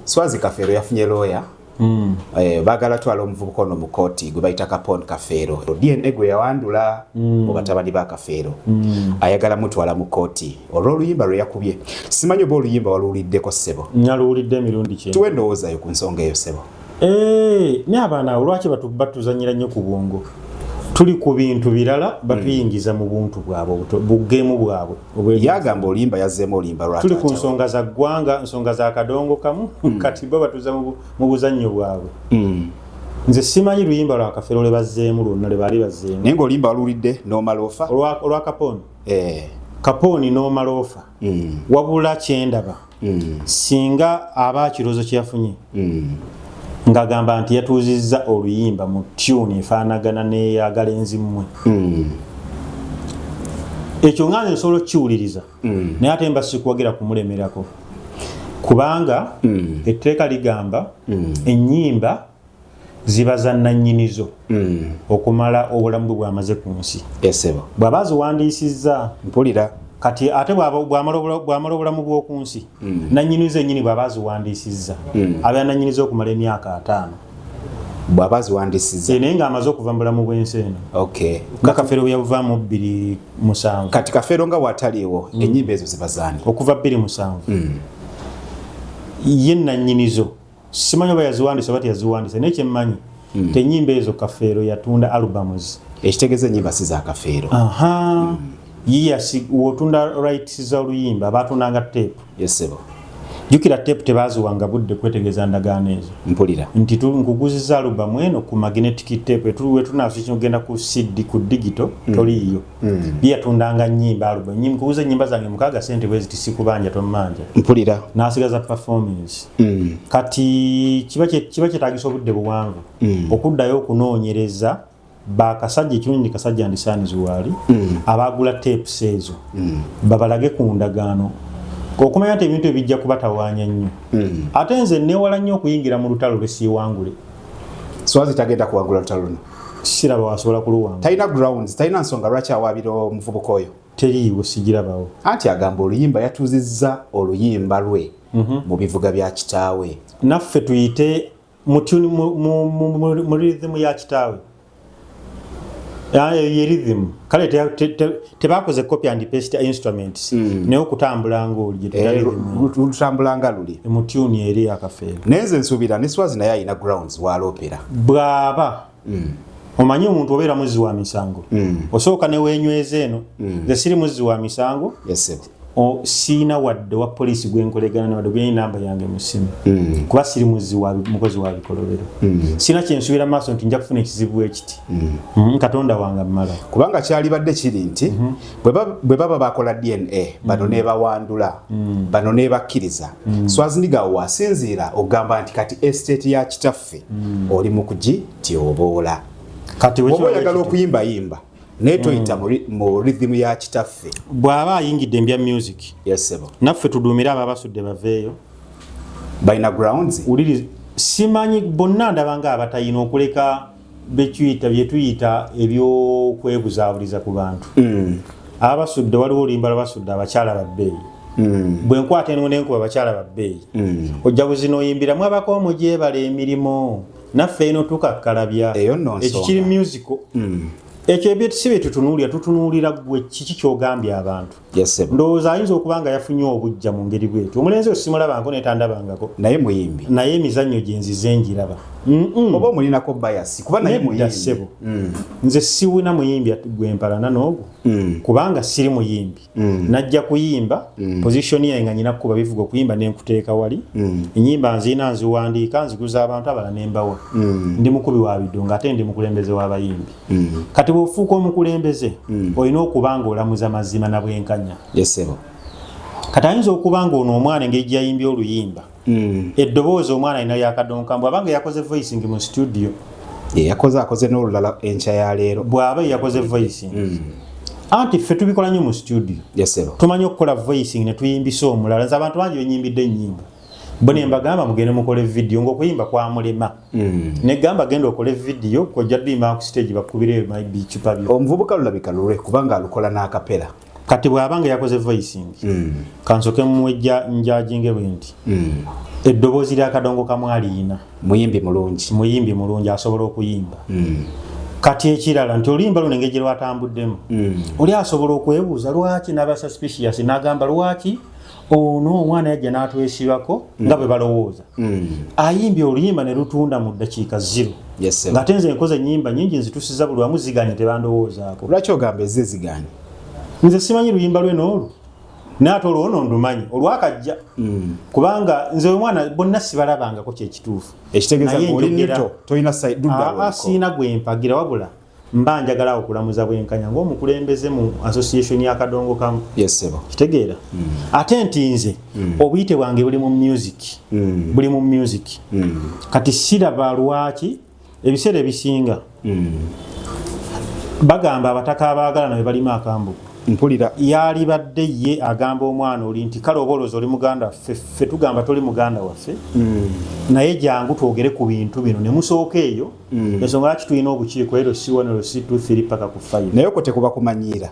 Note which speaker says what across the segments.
Speaker 1: Swazi Kafeero yafunye looya. Baagala twala omuvubuka ono mu kooti gwe bayita Kapon Kafeero, DNA gwe yawandula mu batabani ba Kafeero. Ayagala mutwala mu kooti olw'oluyimba lwe yakubye. Simanyi oba oluyimba waluwuliddeko, ssebo?
Speaker 2: Naluwulidde emirundi kye.
Speaker 1: Tuwe endowoozayo ku nsonga eyo, ssebo.
Speaker 2: Eh, naye abaana abo lwaki batuzanyira nnyo ku bwongo? Tuli ku bintu birala, batuyingiza mu buntu bwabwe, bugeemu bwabwe.
Speaker 1: Yagamba oluyimba yazzeemu oluyimba lwa
Speaker 2: Tuli ku
Speaker 1: taata we.
Speaker 2: nsonga za ggwanga, nsonga za kadongo kamu, kati bo batuza mu buzannyo bwabwe. Nze simanyi luyimba lwa Kafeero lwe bazzeemu lwonna lwe baali bazzeemu.
Speaker 1: Naye ng'oluyimba waluwulidde n'omala ofa?
Speaker 2: Olwa Kaponi.
Speaker 1: Eh.
Speaker 2: Kaponi n'omala ofa. Wabula kyendaba, singa aba kirowoozo kye yafunye ng'agamba nti yatuuzizza oluyimba mu tune efaanagana n'eyagalenzi mmwe, ekyo nga nze nsobola okukiwuliriza, naye ate mba sikuwagira kumulemerako, kubanga etteeka ligamba ennyimba ziba za nannyinizo okumala obulamu bwe bwamaze ku nsi.
Speaker 1: Esebo.
Speaker 2: Bw'aba aziwandiisizza.
Speaker 1: Mpulira.
Speaker 2: Kati ate bw'amala obulamu bw'oku nsi, nannyinizo ennyini bw'aba aziwandiisizza, abeera nannyinizo okumala emyaka 50.
Speaker 1: Bw'aba aziwandiisizza.
Speaker 2: Eh, naye ng'amaze okuva mu bulamu bw'ensi eno, nga Kafeero bwe yabuvaamu 2007.
Speaker 1: Kati Kafeero nga bw'ataliiwo, ennyimba ezo ziba zaani?
Speaker 2: Okuva 2007 ye nannyinizo. Simanyi oba yaziwandiisa oba teyaziwandiisa, naye kyemmanyi tenyimba ezo Kafeero yatunda albums.
Speaker 1: Ekitegeeza ennyimba si za Kafeero.
Speaker 2: Aha, ye wotunda rights z'oluyimba, batundanga tape.
Speaker 1: Yesebo.
Speaker 2: Jjukira tape tebaziwanga budde kwetegeeza ndagaano ezo.
Speaker 1: Mpulira.
Speaker 2: Nti nkuguziza album eno ku magnetic tape, wetunasukina okugenda ku CD, ku digital, toliiyo. Ye yatundanga nyimba, album, nkuguza ennyimba zange 6, sente bwe ziti, sikubanja, tommanja.
Speaker 1: Mpulira.
Speaker 2: N'asigaza performance. Kati kiba kyetaagisa obudde buwanvu okuddayo okunoonyereza bakasajja ekirungi kasajja ndisaanizi waali abagula tapes ezo, babalage ku ndagaano, okumanya nti ebintu ebijja kubatawaanya nnyo. Ate nze newala nnyo okuyingira mu lutalo lwe siiwangule.
Speaker 1: Swazi tagenda kuwangula lutalo luno.
Speaker 2: Siraba wasobola kuluwangula.
Speaker 1: Talina grounds, talina nsonga lwaki awaabira omuvubuka oyo.
Speaker 2: Teriiwo, sigirabawo.
Speaker 1: Anti agamba oluyimba yatuuzizza oluyimba lwe mu bivuga bya kitaawe.
Speaker 2: Naffe tuyite mu tune, mu rhythm ya kitaawe. Ah, ye rhythm kale tebakoze copy and paste instruments, naye okutambula ngaoli gye tuyita
Speaker 1: Eh,
Speaker 2: rhythm.
Speaker 1: Lutambula nga luli.
Speaker 2: Mu tune eri akafeero.
Speaker 1: Naye nze nsuubira ne Swazi naye alina grounds waloopera.
Speaker 2: Bw'aba omanyi omuntu obeera muzzi wa misango, osooka ne weenyweza eno. Nze siri muzzi wa misango.
Speaker 1: Yesebo.
Speaker 2: Siina wadde wa poliisi gwenkolegana, wadde gwe namba yange mu ssimu, kuba siri muzzi wa mukozi wa bikolobero. Sina kyensuubira maaso nti nja kufuna ekizibu ekiti. Katonda wange mmala.
Speaker 1: Kubanga kyalibadde kiri nti bwe baba bakola DNA, bano nebawandula, bano nebakkiriza, Swaziniga wasinziira okugamba nti kati estate ya kitaffe oli mu kugityoboola.
Speaker 2: Kati bwe
Speaker 1: oba
Speaker 2: kiba
Speaker 1: oyagala
Speaker 2: bwe kityo,
Speaker 1: okuyimbayimba, naye toyita mu rhythm ya kitaffe.
Speaker 2: Bw'aba ayingidde mbya music,
Speaker 1: Yesebo.
Speaker 2: naffe tuduumire abo abasudde baveeyo.
Speaker 1: Balina grounds.
Speaker 2: Wuliri, simanyi bonna ndaba nga abatayina okuleka bekiyita byetuyita ebyokwebuzaabuliza ku bantu. Abasudde, waliwo oluyimba lwabasudde, abakyala babbeeyi. Bwe nkwata eno nenkuba abakyala babbeeyi, ojja buzina oyimbiramu abako omugyebala emirimu, naffe eno tukakkalabya.
Speaker 1: Eyo nno
Speaker 2: Ekyo
Speaker 1: nsonga.
Speaker 2: kiri musical. Ekyo ebyo si bye tutunuulira, tutunuulira gwe kiki kyogambye abantu.
Speaker 1: Yesebo.
Speaker 2: Ndowooza ayinza okuba nga yafunye obujja mu ngeri bwetyo. Omulenzi oyo simulabangako, naye tandabangako.
Speaker 1: Naye muyimbi.
Speaker 2: Naye emizannyo gye nzize njiraba.
Speaker 1: Oba omulinako bias, kuba naye
Speaker 2: Nedda.
Speaker 1: muyimbi.
Speaker 2: Ssebo, nze siwina muyimbi gwempalana n'ogwo, kubanga siri muyimbi. Najja kuyimba, position yange nga nyina kukuba bivuga, okuyimba nenkuteeka wali. Enyimba nziina, nziwandiika, nziguza abantu abalala nembawa. Ndi mukubi wa bidongo, ate ndi mukulembeze w'abayimbi. Kati bw'ofuuka omukulembeze, olina okuba nga olamuza mazima na bwenkanya.
Speaker 1: Yesebo.
Speaker 2: Kati ayinza okuba nga ono omwana engeri gye yayimbye oluyimba, eddoboozi omwana alina lyakadonka, bw'aba nga yakoze voicing mu studio.
Speaker 1: Yakoze, akoze n'olulala enkya ya leero.
Speaker 2: Bw'aba yakoze voicing, anti ffe tubikola nnyo mu studio.
Speaker 1: Yesebo.
Speaker 2: Tumanyi okukola voicing ne tuyimbisa omulala. Nze abantu bangi benyimbidde ennyimba, bo ne mbagamba mugende mukole video, ng'okuyimba kwamulema, negamba genda okole video, kojja duyimba ku stage, bakubire bicupa byo.
Speaker 1: Omuvubuka lulabika lulwe, kubanga alukola n'akapera.
Speaker 2: Kati bw'abanga yakoze voicing, kansoke muwejja njajinge bwe nti eddoboozi lya Kadongo Kamu aliyina.
Speaker 1: Muyimbi mulungi.
Speaker 2: Muyimbi mulungi, asobola okuyimba. Kati ekirala nti oluyimba luno engeri gye lwatambuddemu, oli asobola okwebuuza lwaki n'aba suspicious, n'agamba lwaki ono omwana yajja n'atwesibako nga bwe balowooza, ayimbye oluyimba ne lutunda mu ddakiika 0, ng'ate nze nkoze ennyimba nyingi, nzitusiza buli wamu, ziganye, tebandowoozaako.
Speaker 1: Lwaki ogamba ezze ziganye?
Speaker 2: Nze simanyi luyimba lwe n'olwo, naye ate olwo ono ndumanyi olwakajja, kubanga nze omwana bonna sibalabangako, kyekituufu.
Speaker 1: Ekitegeeza oli neutral, tolina side ludda lwoliko.
Speaker 2: Siina gwe mpagira, wabula mba njagala okulamuza bwenkanya ng'omukulembeze mu association ya Kadongo Kamu.
Speaker 1: Yes, sebo.
Speaker 2: Kitegeera? Ate nti nze obuyite bwange buli mu music, buli mu music. Kati siraba lwaki ebiseera ebisinga bagamba abataka abaagalana be balima akambugu.
Speaker 1: Mpulira.
Speaker 2: Yalibadde ye agamba omwana oli nti kale oba olowooza oli muganda waffe, ffe tugamba toli muganda waffe, naye jangu twogere ku bintu bino ne musooka eyo. Ensonga lwaki tulina obukiiko LC1, LC2, 3 paka ku 5.
Speaker 1: Naye okwo tekuba kumanyiira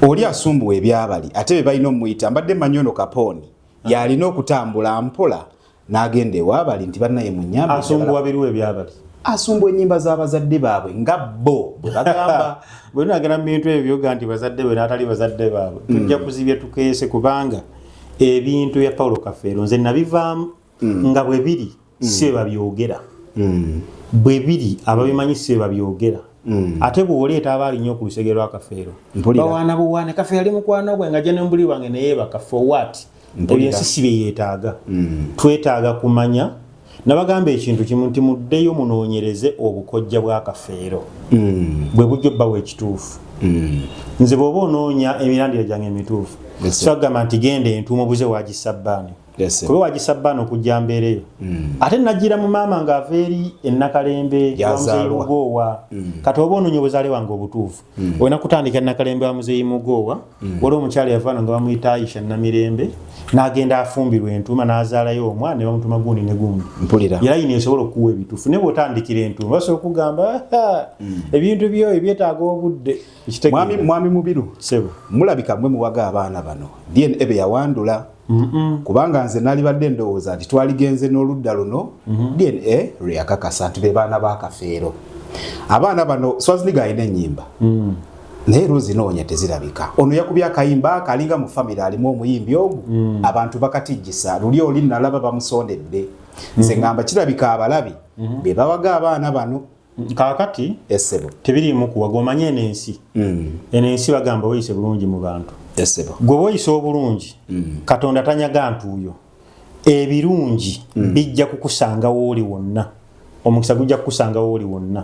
Speaker 1: oli asumbuwa ebyabali ate be balina omuyita? Mbadde mmanyi ono Kapooni yalina okutambula mpola n'agenda ewaabali nti bannaye munyambe.
Speaker 2: Asumbuwa biriwo ebyabali?
Speaker 1: Asumbuwa ennyimba z'abazadde baabwe nga bo bwe bagamba.
Speaker 2: Bwe tunagenda mu bintu ebyo byoga nti bazadde be n'atali bazadde baabwe, tujja kuzibya tukeese, kubanga ebintu bya Paulo Kafeero nze nabivaamu nga bwe biri si bwe babyogera, bwe biri ababimanyi si bwe babyogera. Ate bw'oleeta abaali nnyo ku lusege lwa Kafeero, bawaana buwaane, Kafeero ali mukwano gwe nga gye nembuli wange neyeebaka, for what? Ebyo ensi si bye yeetaaga. Twetaaga kumanya. Nabagamba ekintu kimu nti muddeyo munoonyereze obukojja bwa Kafeero, bwe bujja obbawa ekituufu. Nze bw'oba onoonya emirandira gyange emituufu, so agamba nti genda entuumo buze wagisabbaani, kuba wagisabbaani okujja mbeereyo. Ate nagira mu maama ng'ava eri enakalembe wa Muzeeyi Mugoowa. Kati oba onoonya obuzaale wange obutuufu, olina kutandika enakalembe wa Muzeeyi Mugoowa. Waliwo omukyala yavaano nga bamuyita Aisha Namirembe, n'agenda afumbirwa entuuma n'azaalayo omwana ne bamutuma gundi ne gundi. Era yino esobola okukuwa ebituufu, naye bw'otandikira entuuma basobola okugamba, "Ah, ebintu byo ebyetaaga obudde."
Speaker 1: Mwami, mwami Mubiru.
Speaker 2: Sebo.
Speaker 1: Mulabika mwe muwaga abaana bano DNA be yawandula, kubanga nze nalibadde ndowooza nti twaligenze n'oludda luno. DNA lwe yakakasa nti be baana ba Kafeero. Abaana bano, Swaziniga alina ennyimba, naye luzinoonya tezirabika. Ono yakubye akayimba kalinga mu famire alimu omuyimbi ogu, abantu bakatijjisa luli oli nalaba bamusondedde. Nze ngamba kirabika abalabi be bawaga abaana bano.
Speaker 2: Kaakati
Speaker 1: Essebo.
Speaker 2: tebiriimu kuwaga. Omanye eno ensi, eno ensi bagamba weeyise bulungi mu bantu.
Speaker 1: Essebo.
Speaker 2: Gwe bweyisa obulungi, Katonda tanyaga ntuuyo, ebirungi bijja kukusanga wooli wonna, omukisa gujja kukusanga wooli wonna.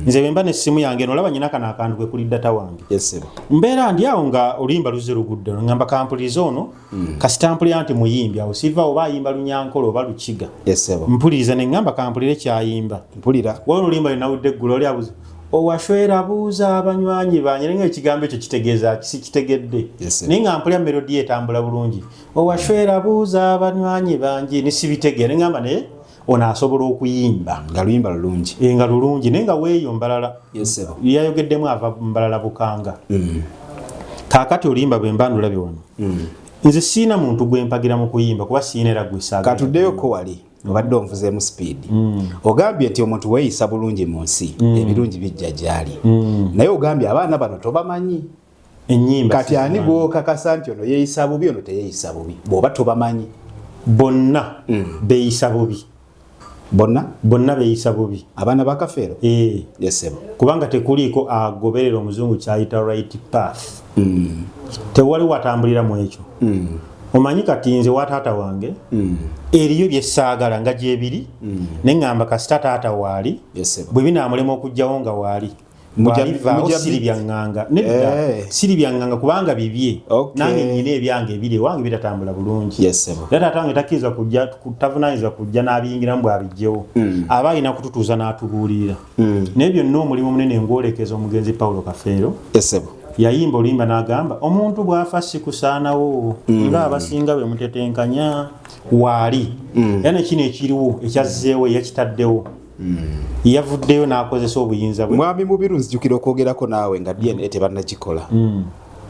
Speaker 2: Nze bwe mba nessimu yange nolaba nyina kano akantu kwe kuli data wange,
Speaker 1: Essebo.
Speaker 2: mbeera ndi awo nga oluyimba luzze lugudde, ngamba kampulirize ono, kasita mpulira nti muyimbi, awo siva oba ayimba Lunyankole oba Lukiga.
Speaker 1: Essebo.
Speaker 2: Mpuliriza ne ŋŋamba kampulire kyayimba.
Speaker 1: Mpulira.
Speaker 2: Waliwo oluyimba lwe nawulidde eggulo, oli abuuza owashwera buuza abanywanyi banye, naye nga ekigambo ekyo kitegeeza ki sikitegedde.
Speaker 1: Yes, sir.
Speaker 2: Naye nga mpulira melody etambula bulungi, owashwera buuza abanywanyi bangi, nisibitegeera, ne ŋŋamba naye ono asobola okuyimba.
Speaker 1: Nga luyimba lulungi.
Speaker 2: Eh, nga lulungi, naye nga weeyo mbalala.
Speaker 1: Yes, sir.
Speaker 2: Yayogeddemu ava mbalala bukanga. Kaakati oluyimba bwe mba ndulabye wano, nze siina muntu gwe mpagira mu kuyimba, kuba siina era gwe saagala.
Speaker 1: Katuddeyoko wali obadde onvuzeemu speed. Ogambye nti omuntu weeyisa bulungi mu nsi, ebirungi bijja gyali, naye ogambye abaana bano tobamanyi.
Speaker 2: Ennyimba
Speaker 1: Kati ani
Speaker 2: sizimanyi.
Speaker 1: gwokakasa nti ono yeeyisa bubi, ono teyeeyisa bubi, bw'oba tobamanyi?
Speaker 2: Bonna beeyisa bubi.
Speaker 1: Bonna?
Speaker 2: Bonna beeyisa bubi.
Speaker 1: Abaana ba Kafeero?
Speaker 2: Eh,
Speaker 1: Yes, ssebo.
Speaker 2: Kubanga tekuliiko agoberera omuzungu kyayita right path, tewali watambulira mu ekyo. Omanyi kati nze wa taata wange eriyo byesaagala nga gyebiri, naye ŋŋamba kasita taata waali,
Speaker 1: Yes, ssebo.
Speaker 2: bwe binaamulema okugjawo nga waali, bwalivaawo siri byaŋŋanga nedda. Siri byaŋŋanga kubanga bibye. Nange nyina ebyange ebiri ewange bitatambula bulungi.
Speaker 1: Yes, ssebo.
Speaker 2: Era taata wange takkiriza kujja, tavunaanyizibwa kujja n'abiyingiramu bw'abijjewo, aba alina kututuuza n'atubuulirira. Naye byonna omulimu omunene ngwolekeza omugenzi Paulo Kafeero.
Speaker 1: Yes, ssebo.
Speaker 2: Yayimba oluyimba n'agamba omuntu bw'afa si kusaanawo, ng'abasinga bwe mutetenkanya waali. Era nekino ekiriwo ekyazzeewo yakitaddewo, yavuddeyo n'akozesa obuyinza bwe.
Speaker 1: Mwami Mubiru, nzijukira okwogerako naawe nga DNA tebannagikola.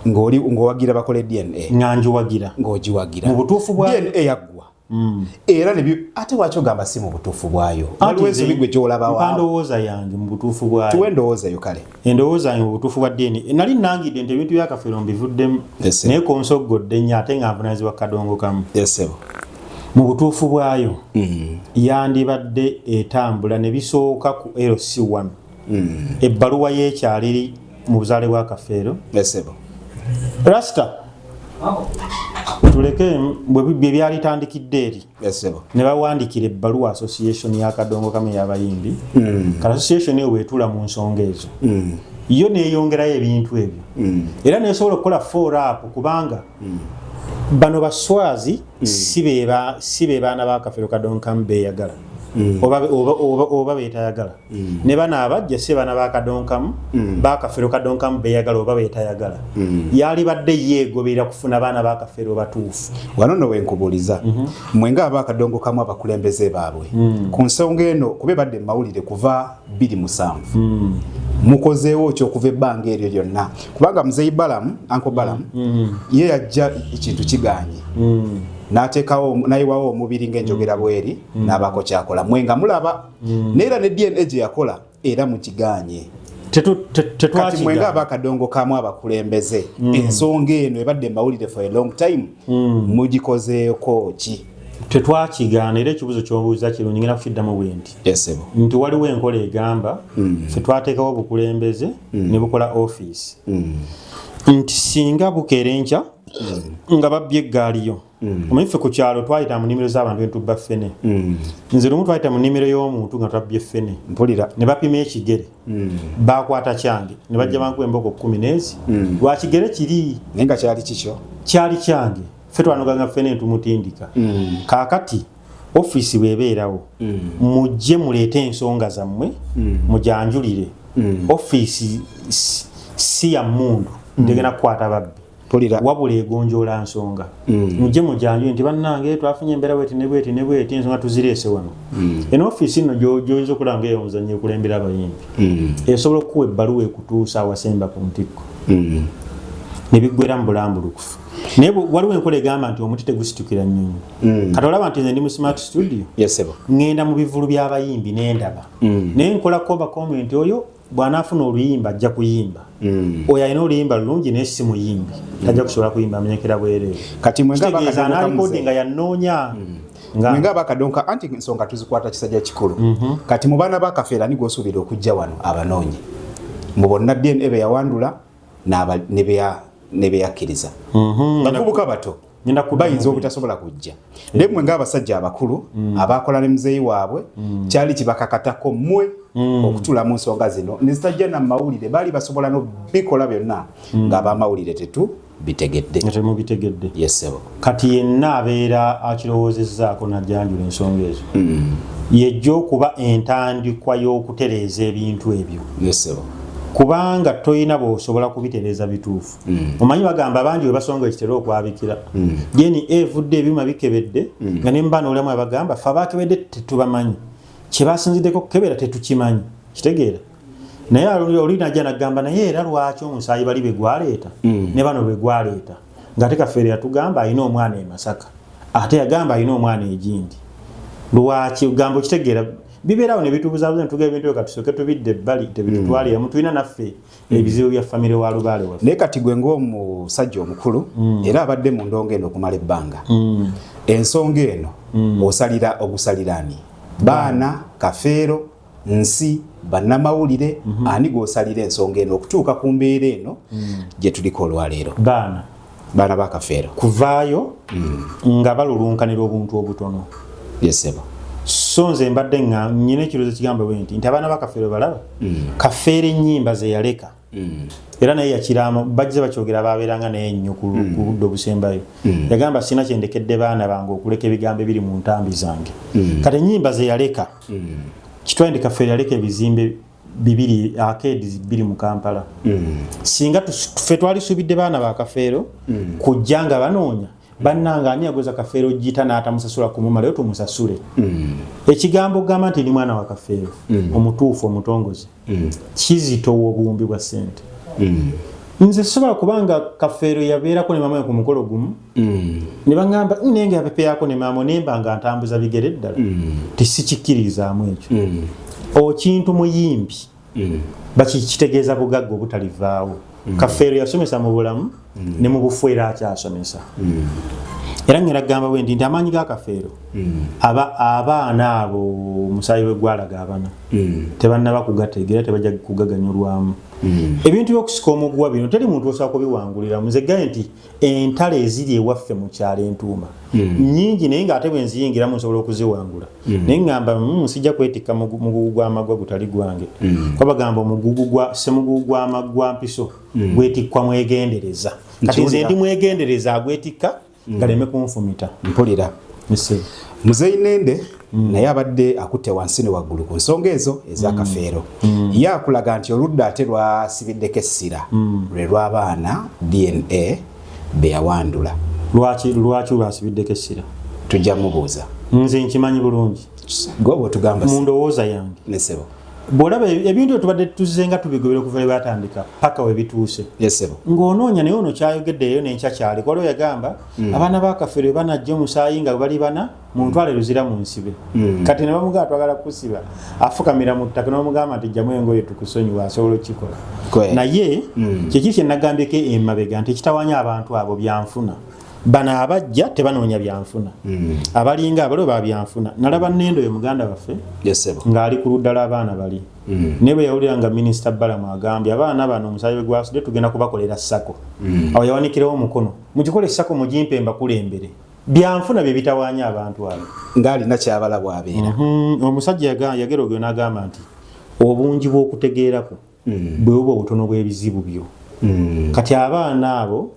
Speaker 1: Ng'oli ng'owagira bakole DNA?
Speaker 2: Nga njiwagira.
Speaker 1: Ng'ogiwagira?
Speaker 2: Mu butuufu bwa
Speaker 1: DNA yaggwa era ate waki ogamba si mu butuufu bwayo? Waliwo ensobi gwe gy'olabawo?
Speaker 2: Mpa ndowooza yange mu butuufu bwayo.
Speaker 1: Tuwe endowooza yo kale.
Speaker 2: Endowooza yange mu butuufu bwa DNA, nali nangidde nti ebintu bya Kafeero mbivuddemu, naye konsoggodde nnyo ate nga nvunanyizibwa kadongo kamu.
Speaker 1: Yesebo.
Speaker 2: Mu butuufu bwayo, yandibadde etambula ne bisooka ku LC1, ebbaluwa y'ekyalo eri mu buzaale bwa Kafeero.
Speaker 1: Yesebo.
Speaker 2: Rasta tuleke bwe byalitandikidde eri,
Speaker 1: Yesebo.
Speaker 2: ne bawandikira ebbaluwa association ya kadongo kamu ey'abayimbi. Kale association eyo bwetula mu nsonga ezo, yo neyongerayo ebintu ebyo, era nesobola okukola follow up, kubanga bano baswazi si be baana ba Kafeero kadongo kamu beyagala oba betayagala, ne bano abajja si baana ba kadonkamu ba Kafeero kadonkamu beyagala oba betayagala. Yali badde yeegoberera kufuna baana ba Kafeero batuufu.
Speaker 1: Wano nno wenkubuuliza, mmwe nga abakadongo kamu abakulembeze baabwe, ku nsonga eno, kuba ebadde mu mawulire kuva 27, mukozeewo ki okuva ebbanga eryo lyonna? Kubanga muzeeyi Balamu, Uncle Balamu, ye yajja ekintu kiganye, n'ateekawo n'ayiwawo omubiri ng'enjogera bweri, n'abaako kyakola. Mwe nga mulaba, neera ne DNA gye yakola era mukiganye. Kati mwe nga abakadongo kamu abakulembeze, ensonga eno ebadde mu mawulire for a long time, mugikozeeko ki?
Speaker 2: Tetwakigaana, era ekibuuzo kyobuuza kirungi, ngenda kukiddamu bwe nti
Speaker 1: Yesebo.
Speaker 2: nti waliwo enkola egamba ffe twateekawo obukulembeze ne bukola ofiisi, nti singa bukeera enkya nga babbye eggaali yo. Omanyi ffe ku kyalo twayita mu nnimiro z'abantu entubba ffene. Nze lumu twayita mu nnimiro y'omuntu nga twabbye ffene,
Speaker 1: Mpulira.
Speaker 2: ne bapima ekigere, bakwata kyange ne bajja bankuba emboko 10 n'ezi lwa kigere kiri.
Speaker 1: Naye nga kyali kikyo?
Speaker 2: Kyali kyange. Ffe twanoganga ffene ntumutindika. Kaakati ofiisi bw'ebeerawo, mujje muleete ensonga zammwe, mujanjulire ofiisi. Si ya mmundu ntegenda kukwata babbi,
Speaker 1: Mpulira.
Speaker 2: wabula egonjoola nsonga. Mujje mujanjule nti bannange twafunye embeera bweti ne bweti ne bweti, ensonga tuzireese wano. Eno ofiisi nno gy'oyinza okulaba nga ey'omuzannyo ekulembera abayimbi, esobola okukuwa ebbaluwa ekutuusa awasemba ku ntikko, ne biggwera mu bulambulukufu. Naye waliwo enkola egamba nti omuti tegusitukira nnyonyi. Kati olaba nti nze ndi mu Smart Studio,
Speaker 1: Yesebo.
Speaker 2: ŋŋenda mu bivulu by'abayimbi nendaba, naye nkola koba comment. Oyo bw'anaafuna oluyimba ajja kuyimba, oyo alina oluyimba lulungi naye si muyimbi, tajja kusobola kuyimba, amenyekera bwereere.
Speaker 1: Kati mwe nga
Speaker 2: Kitegeeza
Speaker 1: abakadongo kamu,
Speaker 2: anaalikodinga yanoonya nga
Speaker 1: mwe nga abakadonka, anti ensonga tuzikwata kisajja kikulu. Kati mu baana ba Kafeero, ani gw'osuubira okujja wano abanoonye mu bonna DNA be yawandula ne beyakkiriza? Bavubuka bato
Speaker 2: Ngenda kuddamu.
Speaker 1: Bayinza obutasobola kujja, naye mmwe ng'abasajja abakulu abakola ne muzeeyi waabwe, kyali kibakakatako mmwe okutuula mu nsonga zino ne zitajja na mawulire. Baali basobola nobikola byonna ng'abamawulire tetubitegedde.
Speaker 2: Nga temubitegedde.
Speaker 1: Yesebo.
Speaker 2: Kati yenna abeera akirowoozezzaako najjanjula ensonga ezo, yejja okuba entandikwa y'okutereeza ebintu ebyo,
Speaker 1: Yesebo.
Speaker 2: kubanga toyina bw'osobola kubitereeza bituufu. Omanyi bagamba bangi bwe basonga ekitera okwabikira DNA evudde, ebyuma bikebedde, nga ne mubaana olamu abagamba fe abakebedde tetubamanyi, kyebasinziddeko kukebera tetukimanyi. Kitegeera? Naye oli najja nagamba, naye era lwaki omusaayi bali be gwaleeta ne bano be gwaleeta, ng'ate Kafeero yatugamba alina omwana e Masaka, ate yagamba alina omwana egindi? Lwaki gamba okitegeera bibeerawo ne bitubuzabuza netuga ebintu ebyo? Katusooke tubidde ebbali, tebitutwaliramu. Tulina naffe ebizibu bya famire wa lubaale waffe.
Speaker 1: Naye kati gwe ng'omusajja omukulu era abadde mu ndongo eno okumala ebbanga, ensonga eno osalira ogusalira ani? Baana Kafeero, nsi, bannamawulire, ani gw'osalira ensonga eno okutuuka ku mbeera eno gye tuliko olwaleero?
Speaker 2: Baana.
Speaker 1: Baana ba Kafeero.
Speaker 2: Kuvaayo nga balulunkanira obuntu obutono.
Speaker 1: Yesebo.
Speaker 2: So nze mbadde nga nyina ekirowoozo kigamba bwe nti abaana ba Kafeero balaba Kafeero ennyimba ze yaleka, era naye yakiraama, bajja bakyogera, babeeranga naye nnyo ku ludda obusembayo. Yagamba, sina kyendekedde baana bange okuleka ebigambo ebiri mu ntambi zange. Kati ennyimba ze yaleka, kitwale nti Kafeero yaleka ebizimbe bibiri, arcades bbiri mu Kampala. Singa ffe twalisuubidde baana ba Kafeero kujja nga banoonya bannanga ani yagoza Kafeero gita n'atamusasula kumumalayo, tumusasule. Ekigambo okugamba nti ndi mwana wa Kafeero omutuufu omutongoze kizitowa obuwumbi bwa ssente. Nze sobola kubanga Kafeero yabeerako ne maama ku mukolo gumu, ne baŋŋamba naye nga yapepeyako ne maama, nemba nga ntambuza bigere ddala, tisikikkiririzaamu ekyo. Okintu muyimbi bakikitegeeza bugagga obutalivaawo. Kafeero yasomesa mu bulamu ne mu bufu, era akyasomesa. Era ngenda kugamba bwe nti amaanyi ga Kafeero, abaana abo omusaayi bwe gwalaga abana tebannaba kugategeera, tebajja kugaganyulwamu. Ebintu by'okusika omuguwa bino teri muntu osobola kubiwangulira. Nze gaye nti entalo eziri ewaffe mu kyalo entuuma nnyingi, naye ng'ate bwe nziyingiramu nsobola okuziwangula. Naye ŋŋamba, sijja kwetikka mugugu gw'amaggwa gutali gwange." Kuba bagamba omugugu gwa ssemugugu gw'amaggwa mpiso gwetikkwa mwegendereza. Kati nze ndi mwegendereza agwetikka galeme kunfumita.
Speaker 1: Mpulira. Muzeeyi Nende naye abadde akutte wansi ne waggulu ku nsonga ezo ez'Akafeero. Ye akulaga nti oludda ate lwasibiddeko essira lwe lw'abaana DNA be yawandula.
Speaker 2: Lwaki lwasibiddeko essira?
Speaker 1: Tujja mubuuza.
Speaker 2: Nze nkimanyi bulungi.
Speaker 1: Gwe oba otugamba.
Speaker 2: Mu ndowooza yange.
Speaker 1: Nesebo.
Speaker 2: Bw'olaba ebintu tubadde tuzze nga tubigobera okuva lwe batandika paka we bituuse.
Speaker 1: Yesebo.
Speaker 2: Ng'onoonya, naye ono kyayogedde eyo n'enkya kyali waliwo yagamba abaana ba Kafeero bwe banajja omusaayi nga bali bana, muntwale Luzira mu nsibe. Kati ne bamugamba twagala kusiba, afukamira mu ttaka, ne bamugamba nti jjamu engoye tukusonyiwa, asobola okukikola. Naye kyeki kye nagambyeko emabega nti ekitawanya abantu abo byanfuna. Bano abajja tebanoonya byanfuna, abalinga abaliwo babyanfuna. Nalaba Nendo oyo muganda waffe ng'ali ku ludda lw'abaana bali, naye bwe yawulira nga Minisita Balamu agambye abaana bano omusaayi bwe gwasudde tugenda kubakolera SACCO, awo yawanikirawo omukono, mugikole SACCO, mugimpe mbakulembere. Byanfuna bye bitawaanya abantu abo.
Speaker 1: Ng'alina kyabala bw'abeera.
Speaker 2: Omusajja yagera ogyo n'agamba nti obungi bw'okutegeerako bwe buba obutono bw'ebizibu byo. Kati abaana abo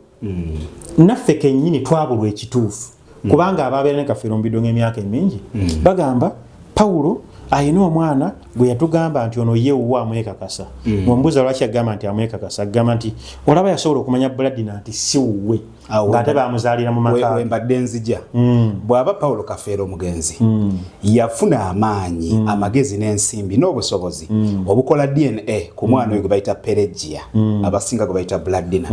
Speaker 2: naffe kennyini twabulwa ekituufu, kubanga ababeera ne Kafeero mu bidongo emyaka emingi bagamba Pawulo alina omwana gwe yatugamba nti ono ye wuwe, amwekakasa. Ombuuza lwaki agamba nti amwekakasa, agamba nti olaba yasobola okumanya Buladina nti si wuwe ng'ate bamuzaalira mu maka.
Speaker 1: Wembadde nzija, bw'aba Pawulo Kafeero omugenzi yafuna amaanyi, amagezi n'ensimbi n'obusobozi obukola DNA ku mwana oyo gwe bayita Peregia, abasinga gwe bayita Bladina,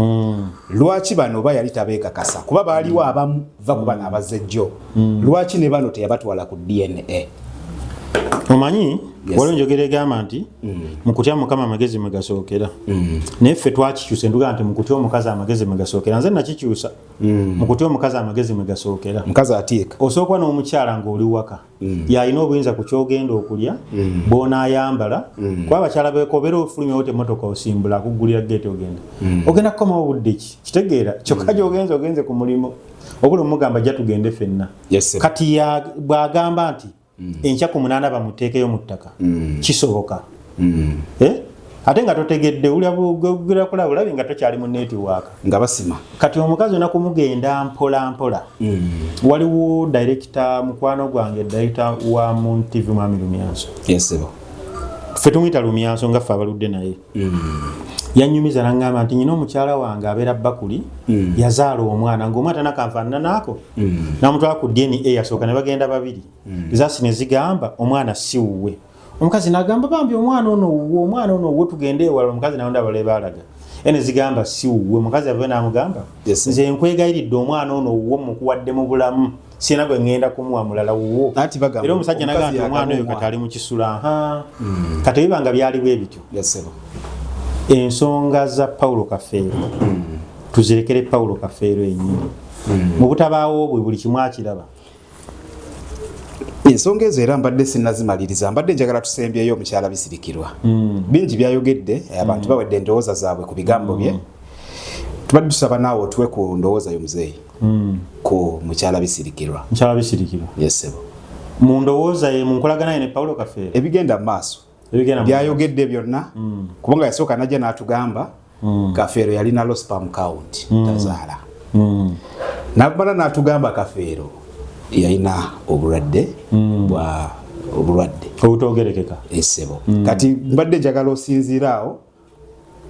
Speaker 1: lwaki bano oba yali tabeekakasa? Kuba baaliwo abamu va ku bano abazejjo, lwaki ne bano teyabatwala ku DNA?
Speaker 2: Omanyi, waliwo enjogera egamba nti mu kutya Mukama amagezi mwe gasookera, naye ffe twakikyusa entugamba nti mu kutya omukazi amagezi mwe gasookera. Nze nakikyusa, mu kutya omukazi amagezi mwe gasookera.
Speaker 1: Mukazi atiika.
Speaker 2: Osooka n'omukyala ng'oli waka, yalina obuyinza ku kyogenda okulya, bw'onaayambala, kuba abakyala bekobeera ofulumyawo temmotoka osimbula, akuggulira geeti, ogenda ogenda kukomawo budde ki kitegeera kyokka gyogenze ogenze ku mulimu, obula omugamba jja tugende ffenna. Kati bw'agamba nti enkya ku 8 bamuteekeyo mu ttaka, kisoboka. Eh? Ate nga totegedde ulira kulaba bulabi nga tokyali mu network.
Speaker 1: Nga basima.
Speaker 2: Kati omukazi olina kumugenda mpola mpola. Waliwo director mukwano gwange, director wa Moon TV, mwami Lumyanso.
Speaker 1: Yesebo.
Speaker 2: Ffe tumuyita Lumyanso nga ffe abaludde naye. Yanyumiza naŋŋamba nti nyina omukyala wange abeera Bakuli, yazaala omwana ng'omwana tanakanfaanana naako, namutwala ku DNA yasooka ne bagenda babiri, zaasi ne zigamba omwana si wuwe. Omukazi nagamba bambi omwana ono wuwe, omwana ono wuwe, tugende ewala. Omukazi nawonda abale baalaga ene zigamba si wuwe. Omukazi ave namugamba, nze nkwegayiridde, omwana ono wuwo, mukuwadde mu bulamu, sina gwe ŋŋenda kumuwa mulala, wuwo. Era omusajja naga nti omwana oyo kati ali mu kisula. Ha, kati ebibanga byali bwe bityo. Ensonga za Paulo Kafeero tuzirekere Paulo Kafeero yennyini, mu butabaawo bwe buli kimu akiraba.
Speaker 1: Ensonga ezo era mbadde sinnazimaliriza, mbadde njagala tusembyeyo omukyala Bisirikirwa. Bingi byayogedde, abantu bawedde endowooza zaabwe ku bigambo bye. Tubadde tusaba naawe otuwe ku ndowooza yo, muzeeyi, ku mukyala Bisirikirwa.
Speaker 2: Mukyala Bisirikirwa?
Speaker 1: Yesebo.
Speaker 2: Mu ndowooza ye, mu nkolagana ye ne Paulo Kafeero?
Speaker 1: Ebigenda mu maaso.
Speaker 2: Ebigenda mu
Speaker 1: Byayogedde byonna, kubanga yasooka najja n'atugamba Kafeero yalina low sperm count, tazaala. Namala n'atugamba Kafeero yalina obulwadde bwa obulwadde
Speaker 2: obutogerekeka.
Speaker 1: Esebo, kati mbadde njagala osinziira awo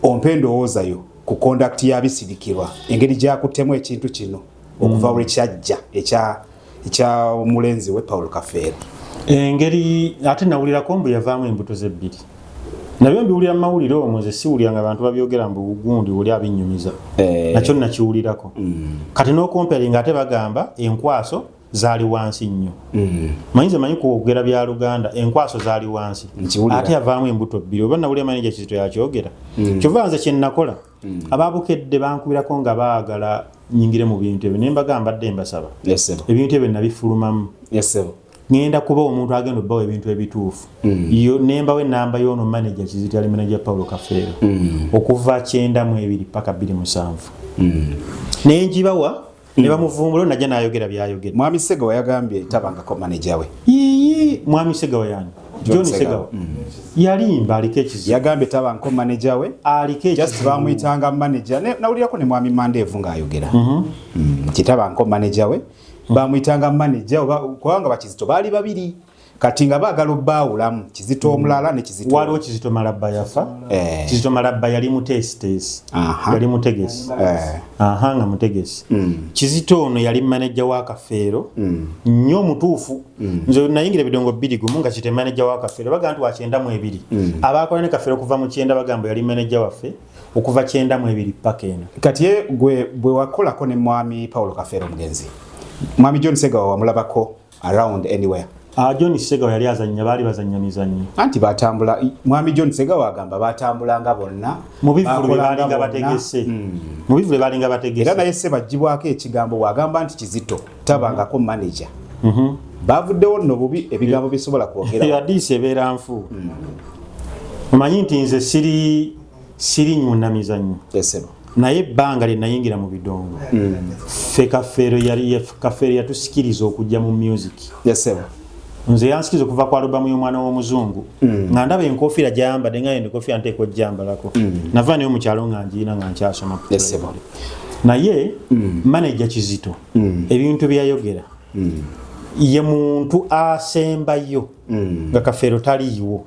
Speaker 1: ompe endowooza yo ku conduct ya Bisirikirwa, engeri gyakuttemu ekintu kino okuva lwe kyajja ekya omulenzi we Paul Kafeero.
Speaker 2: Engeri ate nawulirako mbu yavaamu embuto zebbiri. Nabyo mbiwulira mu mawulire omwo, nze siwulira nga bantu babyogera mbu gundi oli abinnyumiza. Nakyo nakiwulirako. Kati n'ocomparinga, ate bagamba enkwaso zaali wansi nnyo. Manyi nze manyi kwogera bya Luganda, enkwaso zaali wansi.
Speaker 1: Nkiwulira.
Speaker 2: Ate yavaamu embuto bbiri, oba nawulira manager Kizito yakyogera. Kyova nze kye nakola, ababukedde bankubirako nga baagala nyingire mu bintu ebyo, naye mbagamba mbadde mbasaba,
Speaker 1: Yes,
Speaker 2: ebintu ebyo nabifulumamu.
Speaker 1: Yes.
Speaker 2: Ŋŋenda kuba omuntu agenda obbawa ebintu ebituufu. Yo nembawo enamba y'ono manager Kizito, yali manager Paulo Kafeero okuva 92 paka 27, naye njibawa ne bamuvumbula, najja n'ayogera byayogera.
Speaker 1: Mwami Segawa yagambye tabangako manager we.
Speaker 2: Yiyi, mwami Segawa yani?
Speaker 1: John
Speaker 2: John
Speaker 1: Segawa.
Speaker 2: Segawa yalimba, aliko ekizibu.
Speaker 1: Yagambye tabanko manager we,
Speaker 2: Aliko
Speaker 1: just
Speaker 2: ekizibu.
Speaker 1: bamuyitanga manager. Nawulirako ne mwami Mandeevu ng'ayogera nti tabanko manager we, bamuyitanga manager oba kubanga bakizito baali babiri, kati nga baagala obbaawulamu Kizito omulala ne Kizito.
Speaker 2: Waliwo Kizito Malabba yafa. Kizito Malabba yali muteesiteesi, yali mutegesi. Aha, nga mutegesi. Kizito ono yali manager wa Kafeero nnyo omutuufu. Nze nayingira ebidongo 2 1 nga Kizito manager wa Kafeero. Bagamba nti wa 92, abakola ne Kafeero okuva mu 90, bagamba yali manager waffe okuva 92 paka eno.
Speaker 1: Kati ye gwe bwe wakolako ne mwami Paulo Kafeero omugenzi, mwami John Segawa wamulabako around anywhere?
Speaker 2: Ah, John Segawa yali azannya, baali bazannya mizannyo.
Speaker 1: Anti batambula, mwami John Segawa agamba batambulanga bonna.
Speaker 2: Mu bivvulu bye
Speaker 1: Bakolanga
Speaker 2: baalinga
Speaker 1: bonna.
Speaker 2: bategese, mu bivvulu bye baalinga
Speaker 1: Era
Speaker 2: bategese.
Speaker 1: naye se bagibwako ekigambo bw'agamba nti Kizito tabangako manager. Bavuddewo nno bubi, ebigambo bisobola kwogera.
Speaker 2: Adiisi ebeera nfu. Omanyi nti nze siri munnamizannyo,
Speaker 1: Esebo.
Speaker 2: naye ebbanga lye nayingira mu bidongo, ffe Kafeero yali, Kafeero yatusikiriza okujja mu music.
Speaker 1: Esebo.
Speaker 2: Nze yansikiriza okuva ku alubamu y'Omwana w'Omuzungu, nga ndaba enkofiira gyayambadde, nga yenda enkofiira nteeka ojjambalako. Nava naye mukyalo nga ngiina nga nkyasoma ku
Speaker 1: Esebo.
Speaker 2: primary. Naye manager Kizito, ebintu byeyayogera, ye muntu asembayo nga Kafeero taliiwo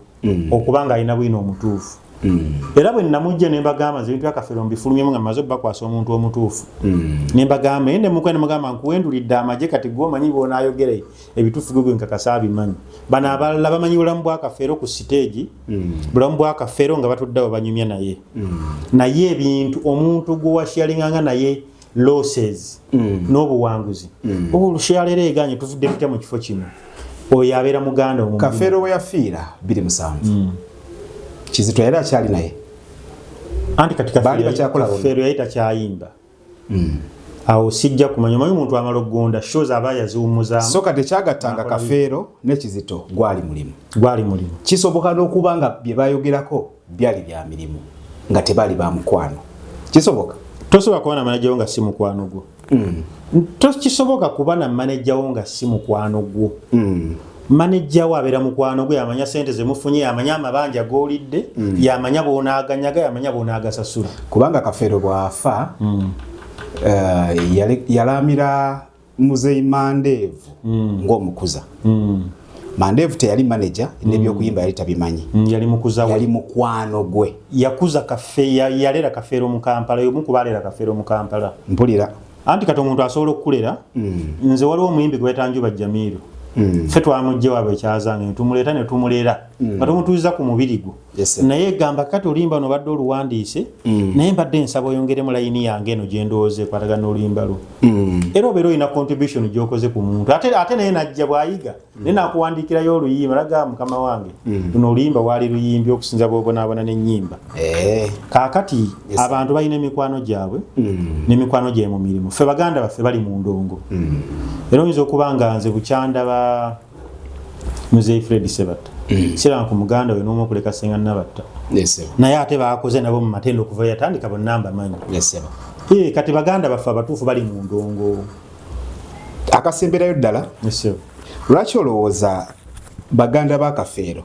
Speaker 2: okuba nga alina bwino omutuufu. Era bwe namujja ne mbagamba nze ebintu bya Kafeero mbifulumyemu nga mmaze obbakwasa omuntu omutuufu, ne mbagamba naye nemukuba ne mugamba nkuwendulidde amagye, kati gwe omanyi bw'onaayogera ebituufu, gwe gwe nkakasa abimanyi. Bano abalala bamanyi bulamu bwa Kafeero ku siteegi, bulamu bwa Kafeero nga batuddeawo banyumya naye, naye ebintu omuntu gwe washalinganga naye losses n'obuwanguzi, olushalero eganye tuvudde tutya mu kifo kino, oyo abeera muganda wo mu mulimu.
Speaker 1: Kafeero we yafiira 27, Kizito yali akyali naye?
Speaker 2: Anti kati
Speaker 1: Baali bakyakola bonna.
Speaker 2: Kafeero yali takyayimba awo, sijja kumanya. Omanyi omuntu amala okugonda, shows aba yaziwummuzaamu.
Speaker 1: So kati ekyagattanga Kafeero ne Kizito gwali mulimu.
Speaker 2: Gwali mulimu.
Speaker 1: Kisoboka n'okuba nga bye bayogerako byali bya mirimu, nga tebaali ba mukwano, kisoboka?
Speaker 2: Tosobola kuba na manager wo nga si mukwano gwo. Tokisoboka kuba na manager wo nga si mukwano gwo. Manager wo abeera mukwano gwo, yamanya sente zemufunye, yamanya amabanja g'olidde, yamanya bw'onaaganyaga, yamanya bw'onaagasasula.
Speaker 1: Kubanga Kafeero bw'afa, yalamira Muzeyi Mandeevu ng'omukuza. Mandeevu teyali manager, n'ebyokuyimba yali tabimanyi.
Speaker 2: Yali mukuza we.
Speaker 1: Yali mukwano gwe.
Speaker 2: Yakuza Kafe, yalera Kafeero mu Kampala, omu ku baalera Kafeero mu Kampala.
Speaker 1: Mpulira.
Speaker 2: Anti kati omuntu asobola okukulera. Nze waliwo omuyimbi gwe bayita Njuba Jamiiro, ffe twamugje waabwe ekyazange ne tumuleeta ne tumulera nga tumutuuziza ku mubiri gwo.
Speaker 1: Yes, sir.
Speaker 2: Naye gamba kati oluyimba no badde oluwandiise, naye mbadde nsaba oyongeremu layini yange eno gye ndowooza ekwatagana n'oluyimba lwo. Era obeera olina contribution gy'okoze ku muntu, ate naye najja bw'ayiga naye nakuwandiikirayo oluyimba, laga mukama wange luno oluyimba waali luyimbye okusinza bw'obonaabona n'ennyimba. Kaakati abantu balina emikwano gyabwe n'emikwano gye mu mirimu. Ffe baganda baffe bali mu ndongo, era oyinza okuba nga nze bukyandaba Muzeyi Fred Sebatta, siranga ku muganda we n'omu okuleka Senga Nabatta,
Speaker 1: Yes, sir.
Speaker 2: naye ate bakoze nabo mu matendo okuva yatandika, bonna mbamanyi.
Speaker 1: Yes, sir.
Speaker 2: Kati baganda baffe abatuufu bali mu ndongo.
Speaker 1: Akasemberayo ddala.
Speaker 2: Yes, sir.
Speaker 1: Lwaki olowooza baganda ba Kafeero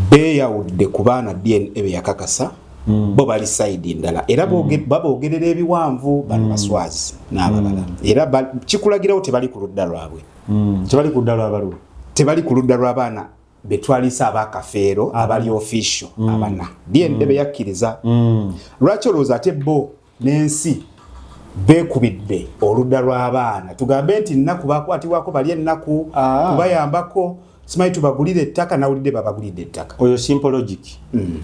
Speaker 1: beeyawudde ku baana DNA be yakakasa? Bo bali side ndala, era baboogerera ebiwanvu bano baswazi n'abalala, era kikulagirawo tebali ku ludda lwabwe.
Speaker 2: Tebali ku ludda lw'abaluwa?
Speaker 1: Tebali ku ludda lw'abaana betwalisa abakafeero abali official abana DNA be yakkiriza. Lwaki olowooza ate bo n'ensi beekubidde oludda lw'abaana, tugambe nti nnaku bakwatibwako bali ennaku kubayambako? Simanyi tubagulire ettaka, nawulidde babagulidde ettaka.
Speaker 2: Oyo simple logic,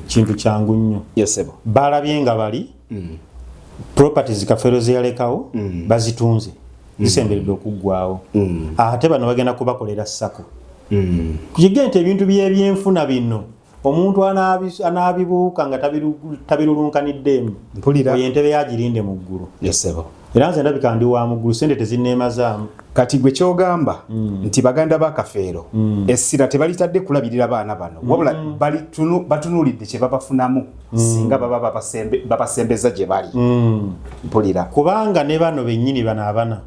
Speaker 2: kintu kyangu nnyo.
Speaker 1: Yes ssebo.
Speaker 2: Balabye nga bali properties Kafeero zeyalekawo bazitunze, zisemberedde okuggwawo, ate bano bagenda kubakolera sako. Kige nti ebintu byebyenfuna bino omuntu anaabibuuka nga tabirulunkaniddeemu.
Speaker 1: Mpulira.
Speaker 2: Oyo entebe yagirinde mu ggulu.
Speaker 1: Yes ssebo.
Speaker 2: Era nze ndabika ndi wa mu ggulu, sente tezinneemazaamu.
Speaker 1: Kati gwe kyogamba nti baganda ba Kafeero essira tebalitadde kulabirira baana bano, wabula batunuulidde kye babafunamu singa baba babasembeza gye bali. Mpulira.
Speaker 2: Kubanga ne bano bennyini, bano abana,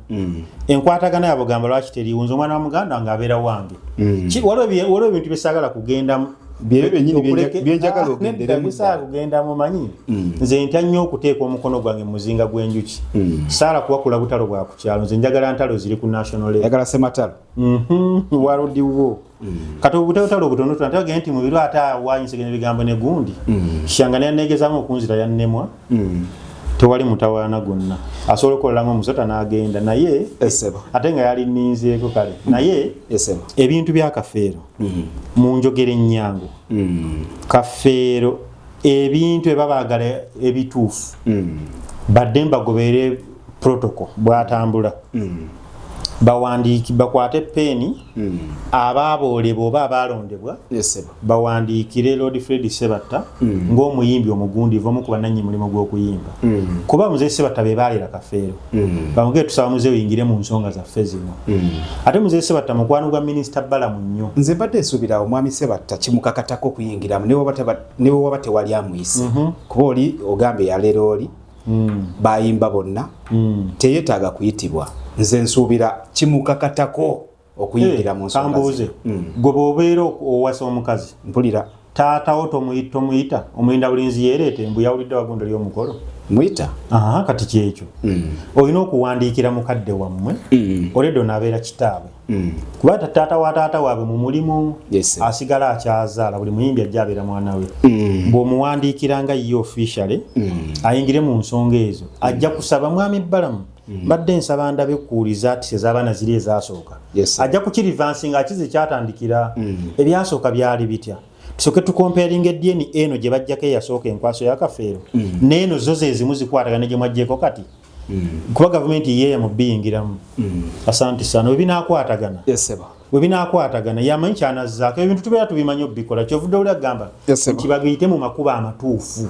Speaker 2: enkwatagana yabo gamba lwaki teriwo? Nze omwana wa muganda wange abeera wange. Waliwo ebintu byesaagala kugendamu.
Speaker 1: Byebyo byennyini byenjagala ogenderemu.
Speaker 2: Nedda, bisaagala kugendamu. Manyi nze ntya nnyo okuteeka omukono gwange mu muzinga gw'enjuki. Saala kuwakula butalo bwa ku kyalo, nze njagala ntalo ziri ku national level.
Speaker 1: Yagala sematalo.
Speaker 2: World war. Kati obutalo obutonotono, ate bagende nti mubiro ate awanyiseganya ebigambo ne gundi shanga neyanegezaamu okunzira yannemwa. Tewali mutawaana gwonna, asobola okukoleramu omusota n'agenda naye.
Speaker 1: Yes ssebo.
Speaker 2: Ate nga yalinninzeeko kale naye.
Speaker 1: Yes ssebo.
Speaker 2: Ebintu bya Kafeero mu njogera ennyangu, Kafeero ebintu ebabaagala ebituufu badde mbagobere protocol bwatambula, bawandiiki bakwate peeni, abaaboolebwa oba abaalondebwa
Speaker 1: Yes ssebo.
Speaker 2: bawandiikire Lord Fred Sebatta ng'omuyimbi omugundiivu, omu ku bannannyini mulimu gw'okuyimba, kuba Muzeeyi Sebatta be baalera Kafeero, bamugee tusaba muzeeyi oyingire mu nsonga zaffe zino. Ate Muzeeyi Sebatta mukwano gwa Minisita Balamu nnyo.
Speaker 1: Nze mbadde nsuubira omwami Sebatta kimukakatako okuyingiramu ne bwe waba tewali amuyise, kuba oli ogambye yaleera oli bayimba bonna, teyeetaaga kuyitibwa. Nze nsuubira kimukakatako okuyingira mu nsonga.
Speaker 2: Kambuuze, gwe bw'obeera owasa omukazi,
Speaker 1: Mpulira.
Speaker 2: taatawo tomuyita, omulinda bulinzi yeereete mbu yawulidde wagundo ly'omukolo?
Speaker 1: Muyita.
Speaker 2: Aha, kati kyekyo olina okuwandiikira mukadde wammwe oledde onaabeera kitaabwe, kuba taata wa taata waabwe mu mulimu asigala akyazaala. Buli muyimbi ajja abeera mwana we. Bw'omuwandiikira nga ye officially ayingire mu nsonga ezo, ajja kusaba mwami Balamu, mbadde nsaba ndabe kuwuliza ati ez'abaana ziri ezasooka. Ajja kukirivansi nga akizi kyatandikira ebyasooka byali bitya, tusooke tukomparinga eDNA eno gye bajjako eyasooka enkwaso ya Kafeero n'eno zo ze zimu zikwatagana gye mwaggyeko kati, kuba gavumenti yeeya mu biyingiramu. Asante sana. Bwe binaakwatagana,
Speaker 1: Yes ssebo.
Speaker 2: bwe binaakwatagana, yamanyi kyanazzaako. Ebintu tubeera tubimanyi obikola. Kyovudde oli agamba
Speaker 1: Yes, ssebo.
Speaker 2: nti bagiyite mu makubo amatuufu,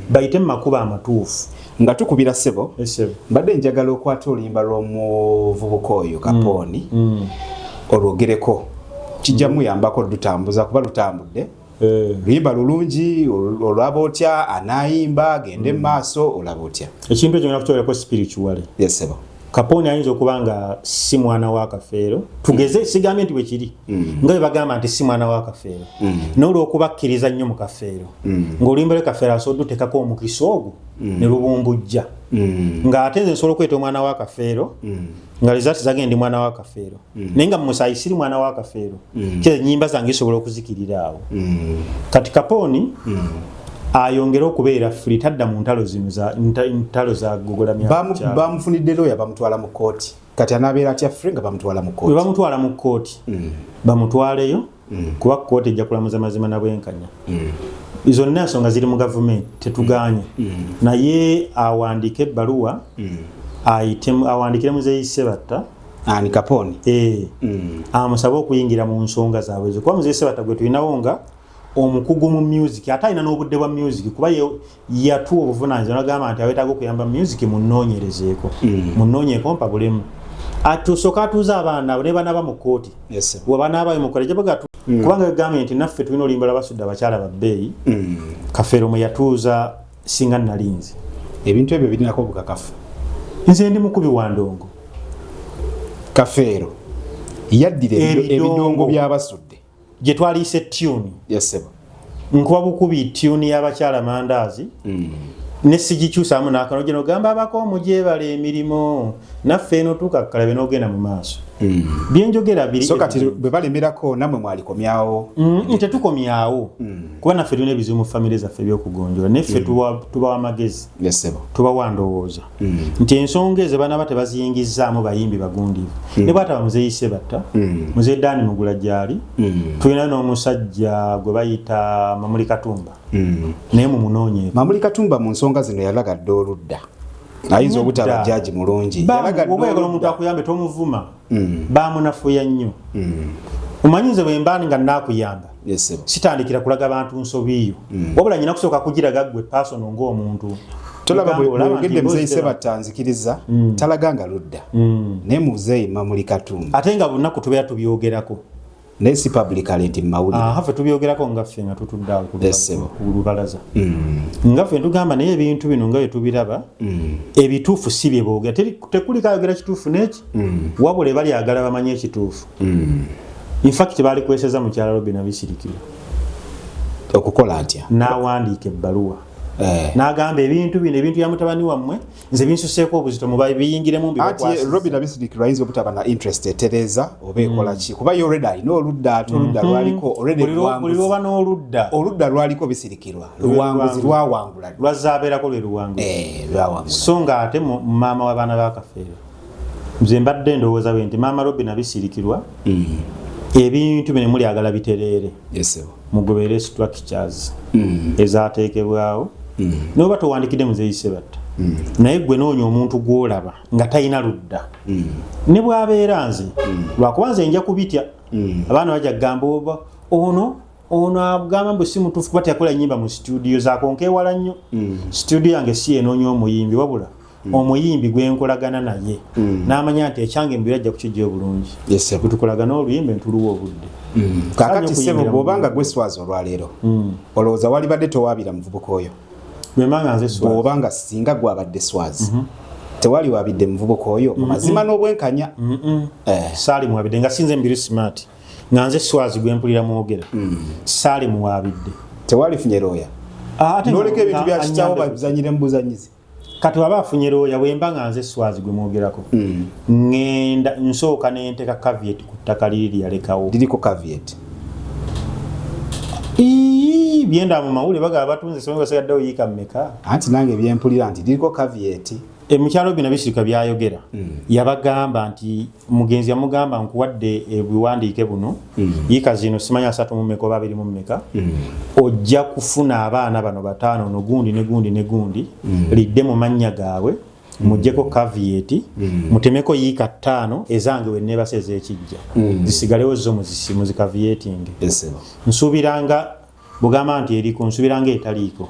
Speaker 2: bayite mu makubo amatuufu.
Speaker 1: Nga tukubira ssebo,
Speaker 2: Yes, ssebo.
Speaker 1: mbadde njagala okwata oluyimba lw'omuvubuka oyo Kapooni olwogereko, kijja muyambako lutambuza kuba lutambudde. Luyimba lulungi. Olaba otya? Anaayimba agende mu maaso, olaba otya?
Speaker 2: Ekintu ekyo ngenda kukyogerako spiritually.
Speaker 1: Yes ssebo.
Speaker 2: Kapooni ayinza okuba nga si mwana wa Kafeero, tugeze, sigambye nti bwe kiri, nga bwe bagamba nti si mwana wa Kafeero, n'olwokubakkiriza nnyo mu Kafeero, ng'oluyimba lwe Kafeero asobola oduteekako omukisa ogwo ne lubumbujja, ng'ate nze nsobola okweta omwana wa Kafeero nga results zagenda ndi mwana wa Kafeero, naye nga mumusaayi siri mwana wa Kafeero. Kye ennyimba zange zisobola okuzikirira awo. Kati Kapooni ayongere okubeera free, tadda mu ntalo zino za ntalo za gogola.
Speaker 1: Bamufunidde lawyer, bamutwala mu kooti. Kati anaabeera atya free nga bamutwala mu
Speaker 2: Bwe
Speaker 1: kooti?
Speaker 2: bamutwala mu kooti, bamutwaleyo, kuba kooti ejja kulamuza mazima na bwenkanya. Zonna ensonga ziri mu gavumenti, tetuganye, naye awandiike ebbaluwa, awandikire Muzeeyi Sebatta.
Speaker 1: Ani, Kapooni?
Speaker 2: Eh, amusabe okuyingira mu nsonga zaabwe ezo, kuba Muzeeyi Sebatta gwe tulinawo nga omukugu mu music, ate alina n'obudde bwa music, kuba yatuwa obuvunaanyizibwa nagamba nti awetaaga okuyamba music munoonyerezeeko, munoonyeeko mpabulemu. Atusooka atuuze abaana abo ne banaaba mu kooti.
Speaker 1: Yes, sir.
Speaker 2: Webanaabayo mukola jabaga, kubanga yagambye nti naffe tulina oluyimba lwabasudde abakyala babbeeyi. Kafeero mwe yatuuza singa nalinze.
Speaker 1: Ebintu ebyo birinako obukakafu?
Speaker 2: Nze ndi mukubi wa ndongo.
Speaker 1: Kafeero yaddira
Speaker 2: Ebidongo.
Speaker 1: Ebidongo byabasudde
Speaker 2: gye twaliise tune.
Speaker 1: Yes ssebo.
Speaker 2: Nkuba bukubi tune y'abakyala mandaazi ne sigikyusaamu n'akano gino gamba abako omugyebala emirimu naffe eno tukakkalabe n'ogenda mu maaso. Byenjogera biri
Speaker 1: So kati bwe balemerako, nammwe mwalikomyawo?
Speaker 2: Tetukomyawo, kuba naffe tulina ebizibu mu famire zaffe ebyokugonjola, naye ffe tubawa amagezi,
Speaker 1: Yesebo.
Speaker 2: tubawa ndowooza nti ensonga ezo banaba tebaziyingizaamu bayimbi bagundivu. Ne bwataba Muzeeyi Sebatta, Muzeeyi Daani Mugula gyali, tulina n'omusajja gwe bayita Mamuli Katumba, naye mumunoonyeeko.
Speaker 1: Mamuli Katumba mu nsonga zino yalaga dda oludda, ayinza obutaba
Speaker 2: Nedda.
Speaker 1: jaji mulungi. Yalaga dda
Speaker 2: Oba oyagala omuntu
Speaker 1: oludda.
Speaker 2: akuyambe, tomuvuma. Bamunafuya nnyo. Omanyi nze bwe mba nga naakuyamba,
Speaker 1: Yesebo.
Speaker 2: sitandikira kulaga bantu nsobi yo, wabula nyina kusooka kugiraga ggwe personal ng'omuntu.
Speaker 1: Tolaba
Speaker 2: Ogamba olaba nti
Speaker 1: bweyogedde
Speaker 2: emboozi
Speaker 1: Muzeeyi
Speaker 2: teba-
Speaker 1: Sebatta, nzikiriza talaga nga ludda, naye Muzeeyi Mamuli Katumba
Speaker 2: Ate nga bunaku tubeera tubyogerako.
Speaker 1: Naye si publicly nti mumawulire.
Speaker 2: Aha, ffe tubyogerako nga ffe nga tutudde awo
Speaker 1: Yes, sebo.
Speaker 2: ku lubalaza, nga ffe tugamba, naye ebintu bino nga bwe tubiraba, ebituufu si bye boogera. Tekuliko ayogera kituufu n'eki, wabula ebalyagala bamanye ekituufu. Infact baalikweseza mukyala Robina Bisirikirwa
Speaker 1: Okukola atya?
Speaker 2: N'awandiika ebbaluwa
Speaker 1: Eh.
Speaker 2: n'agamba ebintu bino, ebintu bya mutabani wammwe, nze binsuseeko obuzito, muba biyingiremu
Speaker 1: Anti
Speaker 2: mbibakwasize.
Speaker 1: Robin Bisirikirwa ayinza obutaba na interest etereeza oba ekola ki, kuba ye already alina oludda, ate oludda lwaliko already
Speaker 2: Buli
Speaker 1: luwanguzi.
Speaker 2: lwoba n'oludda.
Speaker 1: Oludda lwaliko Bisirikirwa luwanguzi, lwawangula.
Speaker 2: Lwazaabeerako lwe luwanguzi.
Speaker 1: Eh, lwawangula.
Speaker 2: So nga ate maama w'abaana ba Kafeero, nze mbadde ndowooza bwe nti maama Robina Bisirikirwa, ebintu bino mulyagala bitereere,
Speaker 1: Yesebo.
Speaker 2: mugobere structures ezateekebwawo. Noba towandikidde Muzeeyi Sebatta, naye gwe noonya omuntu gw'olaba nga talina ludda, ne bw'abeera nze, lwakuba nze nja kubitya, abaana bajja kugamba oba ono agamba mbu si mutuufu kuba teyakola nyimba mu studio zakonka ewala nnyo. Studio yange si enoonya omuyimbi, wabula omuyimbi gwenkolagana naye n'amanya nti ekyange mubiri ajja kukijja obulungi,
Speaker 1: Yesebo.
Speaker 2: bwetukolagana oluyimba ntuluwa obudde.
Speaker 1: Kakati
Speaker 2: Saanya
Speaker 1: sebo,
Speaker 2: okuyingira mu
Speaker 1: bw'obanga gwe Swazi olwaleero, olowooza walibadde towaabira muvubuka oyo?
Speaker 2: Bwembanga nze Swazi?
Speaker 1: Bw'obanga singa gwabadde Swazi, tewali wabidde muvubuka oyo mu mazima n'obwenkanya? Eh.
Speaker 2: Saali muwabidde nga sinze Mbiri Smart, nga nze Swazi gwempulira mwogera, saali muwabidde.
Speaker 1: Tewalifunye looya?
Speaker 2: Ah, ate
Speaker 1: Noleka ebintu bya kitaawo
Speaker 2: anyambe-
Speaker 1: babizanyire mu buzanyizi.
Speaker 2: Kati waba afunye looya, bwemba nga nze Swazi gwe mwogerako, ŋŋenda nsooka nenteka caveat ku ttaka liri lyalekawo.
Speaker 1: Liriko caveat?
Speaker 2: Ii, byenda mu mawulire bagaba batunze songa basigaddewo yiika mmeka?
Speaker 1: Anti nange byempulira nti liriko caveat.
Speaker 2: Mukyalo bino Bisirika byayogera, yabagamba nti mugenzi yamugamba, nkuwadde ebiwandiike buno, yiika zino simanyi 30 mu mmeka oba 20 mu mmeka, ojja kufuna abaana bano bataano, no gundi ne gundi ne gundi, lidde mu mannya gaabwe, muggyeko caveat, mutemeko yiika 5 ezange wenneebasa ez'ekijja, zisigalewo zo muzicaveating.
Speaker 1: Esebo.
Speaker 2: Nsuubiranga bugamba nti eriko, nsuubiranga etaliiko,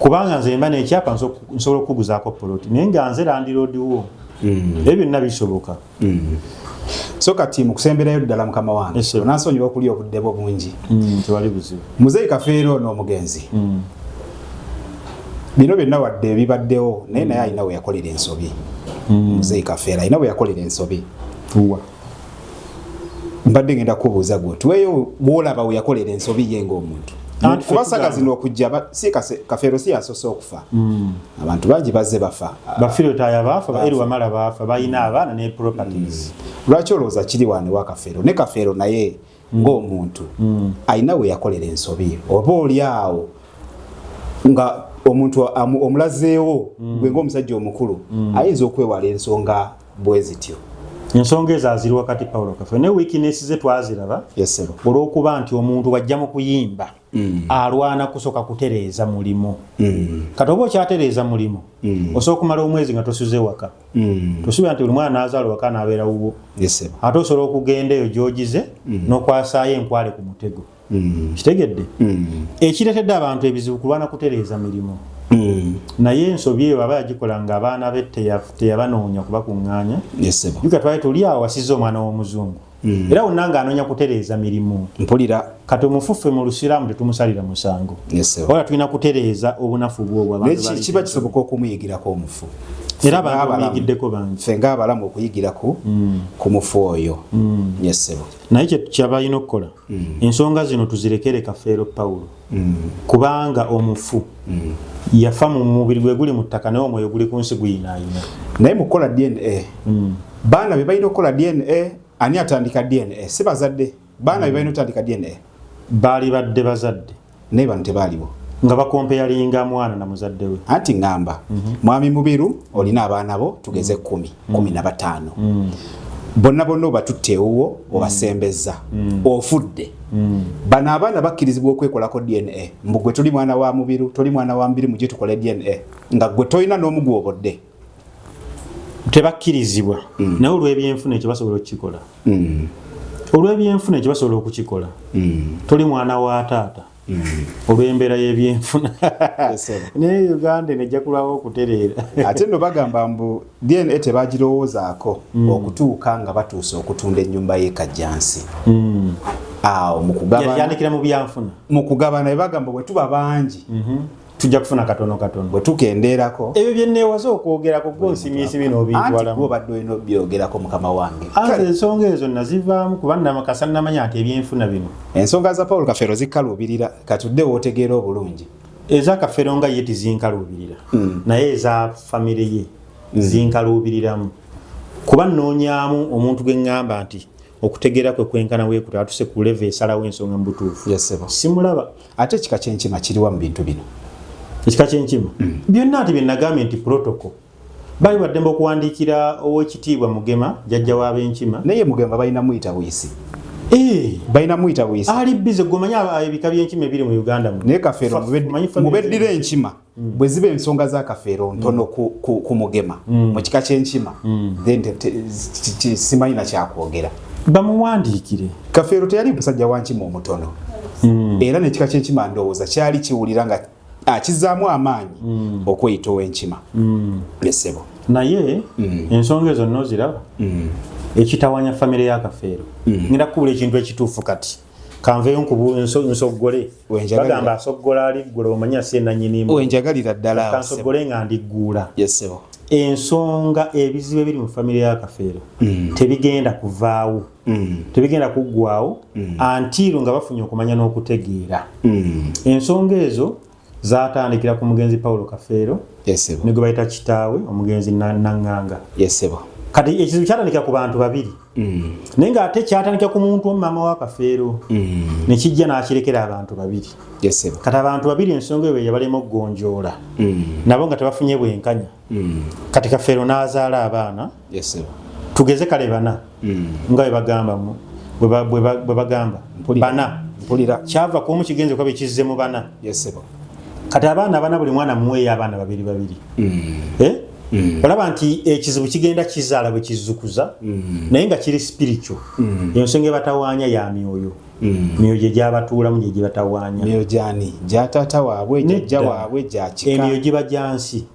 Speaker 2: kubanga nze mba nekyapa nsobola okukuguzaako poloti, naye nga nze landlord wo. Ebyo byonna bisoboka.
Speaker 1: So kati mu kusemberayo ddala, mukama wange,
Speaker 2: Yes, sir.
Speaker 1: onansonyiwa okulya obudde bwo bungi.
Speaker 2: Tewali buzibu.
Speaker 1: Muzeeyi Kafeero ono omugenzi, bino byonna wadde ebibaddewo, naye alina we yakolera ensobi. Muzeeyi Kafeero alina we yakolera ensobi.
Speaker 2: Wa?
Speaker 1: Mbadde ngenda kubuuza gwe, tuweeyo bwolaba we yakolera ensobi ye ng'omuntu.
Speaker 2: Anti ffe
Speaker 1: Kuba saga
Speaker 2: tugamba.
Speaker 1: zino okujja si Kafeero si yasoose okufa, abantu bangi bazze bafa.
Speaker 2: Bafirotaya baafa, ba Eri Wamala baafa, balina abaana ne properties.
Speaker 1: Lwaki olowooza kiri wano wa Kafeero ne Kafeero naye ng'omuntu alina we yakolera ensobi, oba oli awo nga omuntu omulazeewo gwe ng'omusajja omukulu ayinza okwewala ensonga bwe zityo?
Speaker 2: Ensonga ezo aziri wakati Paulo Kafe ne weakness ze twaziraba,
Speaker 1: Yesebo.
Speaker 2: olw'okuba nti omuntu wajja mu kuyimba alwana kusooka kutereeza mulimu. Kati oba okyatereeza mulimu, osobola okumala omwezi nga tosuze waka. Tosuubira nti buli mwana n'azaala waka n'abeera wuwo.
Speaker 1: Yesebo.
Speaker 2: Ate osobola okugenda eyo gy'ogize n'okwasaayo enkwale ku mutego. Kitegedde ekireetedde abantu ebizibu kulwana kutereeza mirimu. Naye ensobi eyo aba yagikola nga abaana be teyabanoonya kubakuŋŋaanya.
Speaker 1: Yesebo.
Speaker 2: Juga twali tuli awo, wasize omwana w'omuzungu, era wonna ng'anoonya kutereeza mirimu.
Speaker 1: Mpulira.
Speaker 2: Kati omufuffe mu lusiraamu tetumusalira musango,
Speaker 1: Yesebo.
Speaker 2: wala tulina kutereeza obunafu bwobwo.
Speaker 1: Naye
Speaker 2: Abantu
Speaker 1: kiba kisoboka okumuyigirako omufu?
Speaker 2: Era abantu bamuyigiddeko bangi.
Speaker 1: Ffe ng'abalamu okuyigira ku mufu oyo. Yesebo.
Speaker 2: Naye kyabalina okukola, ensonga zino tuzirekere Kafeero Pawulo, kubanga omufu yafa mu mubiri gwe guli mu ttaka, naye omwoyo guli ku nsi guyinaayina.
Speaker 1: Naye mu kukola DNA, Baana be balina okukola DNA. Ani atandika DNA? Si bazadde? Baana be balina otandika DNA.
Speaker 2: Baali badde bazadde.
Speaker 1: Naye bano tebaaliwo.
Speaker 2: Nga bakompeyalinga mwana na muzadde we.
Speaker 1: Anti ŋŋamba, Mwami Mubiru, olina abaana bo tugeze 10, 15. Bonna bonna obatutte ewuwo, obasembeza, ofudde. Bano abaana bakkirizibwa okwekolako DNA, mbu gwe toli mwana wa Mubiru, toli mwana wa Mubiru, mujje tukole DNA, nga gwe tolina n'omu gw'obodde?
Speaker 2: Tebakkirizibwa, naye olw'ebyenfuna ekyo basobola okukikola. Olw'ebyenfuna ekyo basobola okukikola. Toli mwana wa taata olw'embeera y'ebyenfuna. Naye Uganda eno ejja kulwawo okutereera.
Speaker 1: Ate nno bagamba mbu DNA tebagirowoozaako okutuuka nga batuuse okutunda ennyumba y'e Kajjansi. Awo mu kugabana
Speaker 2: Yandikira mu byanfuna.
Speaker 1: Mu kugabana bagamba bwe tuba bangi,
Speaker 2: tujja kufuna katono katono.
Speaker 1: Bwe tukendeerako.
Speaker 2: Ebyo bye neewaza okwogerako, gwe nsimyesimi
Speaker 1: Anti
Speaker 2: n'obintwalamu.
Speaker 1: Gwe obadde olina obyogerako, mukama wange.
Speaker 2: Anze ensonga ezo nazivaamu kuba namakasa namanya nti ebyenfuna bino.
Speaker 1: Ensonga za Paul Kafeero zikkaluubirira, katudde wootegeera obulungi.
Speaker 2: Ezakafeero nga ye tizinkaluubirira, naye eza famire ye zinkaluubiriramu, kuba nnoonyaamu omuntu gwe ŋŋamba nti okutegeera kwe kwenkana weekuti atuse ku level esalawo ensonga mu butuufu.
Speaker 1: Yes, ssebo.
Speaker 2: Simulaba.
Speaker 1: Ate ekika ky'enkima kiriwa mu bintu bino?
Speaker 2: Ekika ky'enkima, byonna ati bye nagambye nti protocol, bali baddembe okuwandiikira ow'ekitiibwa Mugema, jjajja w'ab'enkima.
Speaker 1: Naye Mugema balina muyita buyisi.
Speaker 2: Eh,
Speaker 1: Balina muyita buyisi.
Speaker 2: Ali busy. Gwe omanyi ebika by'enkima ebiri mu Uganda muno?
Speaker 1: Naye Kafeero,
Speaker 2: omanyi family
Speaker 1: mubeddira enkima, bwe ziba ensonga za Kafeero ntono ku Mugema mu kika ky'enkima, then simanyi nakyakwogera.
Speaker 2: Bamuwandiikire.
Speaker 1: Kafeero teyali musajja wa nkima omutono, era n'ekika ky'enkima ndowooza kyali kiwulira nga akizaamu amaanyi okweyita ow'enkima esebo.
Speaker 2: Naye ensonga ezo noziraba, ekitawanya famire ya Kafeero, ngenda kukubula ekintu ekituufu. Kati kanveeyo nsoggole. Bagamba asoggola aliggula, omanyi asi enanyinimu.
Speaker 1: Wenjagalira ddala awo, ssebo.
Speaker 2: Kansoggole nga ndigguula.
Speaker 1: Yes, ssebo.
Speaker 2: Ensonga, ebizibu ebiri mu famire ya Kafeero tebigenda kuvaawo, tebigenda kuggwawo until nga bafunye okumanya n'okutegeera. Ensonga ezo zatandikira ku mugenzi Paulo Kafeero
Speaker 1: Yes, ssebo.
Speaker 2: ne gwe bayita kitaawe omugenzi Naŋŋanga.
Speaker 1: Yes, ssebo.
Speaker 2: Kati ekizibu kyatandikira ku bantu babiri, naye ng'ate kyatandikira ku muntu omu, maama wa Kafeero, ne kijja n'akirekera abantu babiri.
Speaker 1: Yes, ssebo.
Speaker 2: Kati abantu babiri ensonga eyo yabalema okugonjoola, nabo nga tebafunye bwenkanya. Kati Kafeero n'azaala abaana,
Speaker 1: Yes, ssebo.
Speaker 2: tugeze kale bana, nga bwe bagamba bwe bagamba.
Speaker 1: Mpulira.
Speaker 2: Bana.
Speaker 1: Mpulira.
Speaker 2: Kyava ku omu kigenze kuba bekizze mu bana.
Speaker 1: Yes, ssebo.
Speaker 2: Kati abaana bana, buli mwana muweeyo abaana babiri babiri. Eh? Olaba nti ekizibu kigenda kizaala bwe kizukuza, naye nga kiri spiritual. Ensonga ebatawaanya ya myoyo, myoyo gye gyabatuulamu, gye gibatawaanya.
Speaker 1: Myoyo gyani? Gya taata waabwe, jjajja
Speaker 2: Nedda.
Speaker 1: waabwe, gya kika?
Speaker 2: Emyoyo giba gya nsi,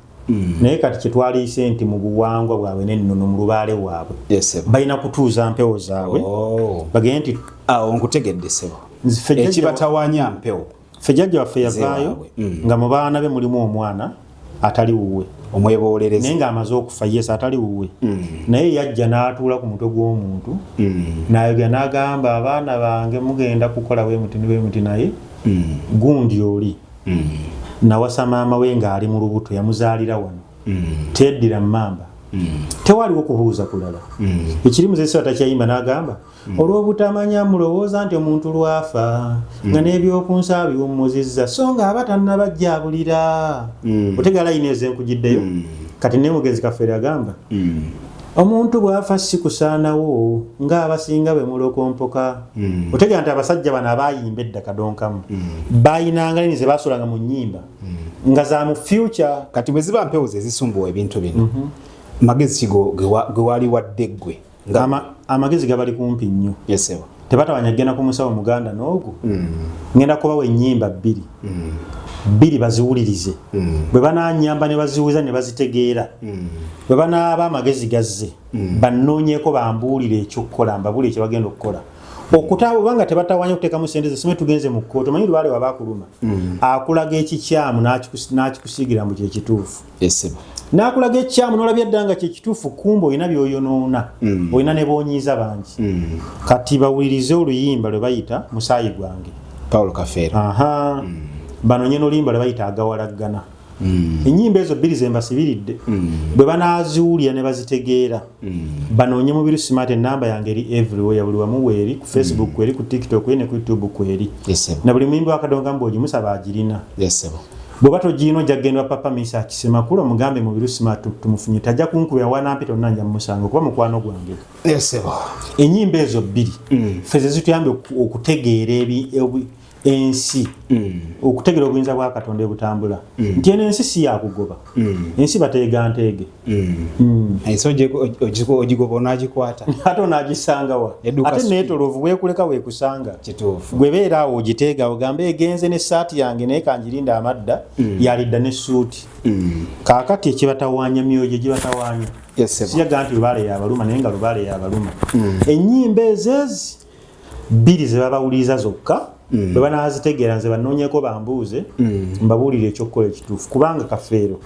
Speaker 2: naye kati kyetwaliise nti mu buwangwa bwabwe n'ennono, mu lubaale bwabwe,
Speaker 1: Yes, ssebo.
Speaker 2: balina kutuuza mpewo zaabwe.
Speaker 1: Oh.
Speaker 2: Bagende nti
Speaker 1: Awo nkutegedde, ssebo.
Speaker 2: Nze ffe
Speaker 1: Ekibatawaanya mpewo.
Speaker 2: Ffe jjajja waffe yavaayo
Speaker 1: Waabwe.
Speaker 2: Nga mu baana be mulimu omwana atali wuwe.
Speaker 1: Omweboolerezi.
Speaker 2: Naye ng'amaze okufa, yes, atali wuwe, naye yajja n'atuula ku mutwe gw'omuntu n'ayogera n'agamba, "Abaana bange mugenda kukola bwe muti ne bwe muti, naye gundi oli nawasa maama we ng'ali mu lubuto, yamuzaalira wano, teyeddira mmamba." Tewaliwo kubuuza kulala. Ekiri muzesi atakyayimba n'agamba, "Olw'obutamanya mulowooza nti omuntu lwafa nga n'ebyokunsa biwummuzizza, so nga aba tannabajjabulira." Otegala layini ezenkugiddeyo. Kati ne mugenzi Kafeero agamba, "Omuntu bw'afa si kusaanawo ng'abasinga bwe mulokompoka." Otegera nti abasajja bano abayimba edda kadonkamu bayinanga nini ze basulanga mu nnyimba nga za mu future.
Speaker 1: Kati bwe ziba mpewo ze zisumbuwa ebintu bino, magezi ki ge wali wadde ggwe nga
Speaker 2: Amagezi gabali kumpi nnyo.
Speaker 1: Yes, ssebo.
Speaker 2: Tebatawanya kugenda ku musawo muganda n'ogwo. Ngenda kubawa ennyimba bbiri bbiri baziwulirize. Bwe bananyamba ne baziwuliza ne bazitegeera, bwe banaaba amagezi gazze, bannoonyeeko bambuulire ekyokukola, mbabuulire kye bagenda okukola okutaawa, obanga tebatawanya okuteekamu sente ze. Sime tugenze mu kkooti, omanyi lubaale waba akuluma, akulaga ekikyamu n'akikusiigira mbu kyekituufu.
Speaker 1: Yes, ssebo.
Speaker 2: N'akulaga ekikyamu n'olabya dda nga kyekituufu, kumba olina by'oyonoona, olina ne boonyiiza bangi. Kati bawulirize oluyimba lwe bayita "Musaayi Gwange".
Speaker 1: Paulo Kafeero.
Speaker 2: Aha, banonye n'oluyimba lwe bayita "Agawalaggana". Ennyimba ezo bbiri ze mbasibiridde, bwe banaaziwulira ne bazitegeera, banoonye Mubiru Smart. Enamba yange eri everywhere, buli wamu weeri, ku Facebook kweri, ku TikTok kweri, ne ku YouTube kweri.
Speaker 1: Yes,
Speaker 2: na buli muyimbi wakadonga mbu ogimusaba agirina.
Speaker 1: Yes, sebo.
Speaker 2: Bw'oba togiina, ojja kugenda wa Papa Misa Akisemakulu, omugambe Mubiru Smart tumufunye. Tajja kunkubira, wanampita onna nja mumusanga okuba mukwano gwange.
Speaker 1: Yes, sebo.
Speaker 2: Ennyimba ezo bbiri ffe ze zituyambye okutegeera ensi, okutegeera obuyinza bwa Katonda ebutambula, nti eno ensi si yakugoba, ensi bateega nteege.
Speaker 1: Ensi ogigoba onaagikwata.
Speaker 2: Ate onaagisangawa?
Speaker 1: Edduka
Speaker 2: Ate
Speaker 1: speed.
Speaker 2: Neetoloovu weekuleka weekusanga.
Speaker 1: Kituufu.
Speaker 2: Gwe beera awo ogiteega, ogambe egenze n'essaati yange, naye kangirinda amadda yalidda n'essuuti. Kaakati ekibatawaanya myoyo gye gibatawaanya.
Speaker 1: Yes, sebo.
Speaker 2: Siyaga nti lubaale yabaluma, naye nga lubaale yabaluma, ennyimba ezeezi bbiri ze babawuliriza zokka, bwe banaazitegeera, nze banoonyeko bambuuze, mbabuulire ekyokukola ekituufu, kubanga Kafeero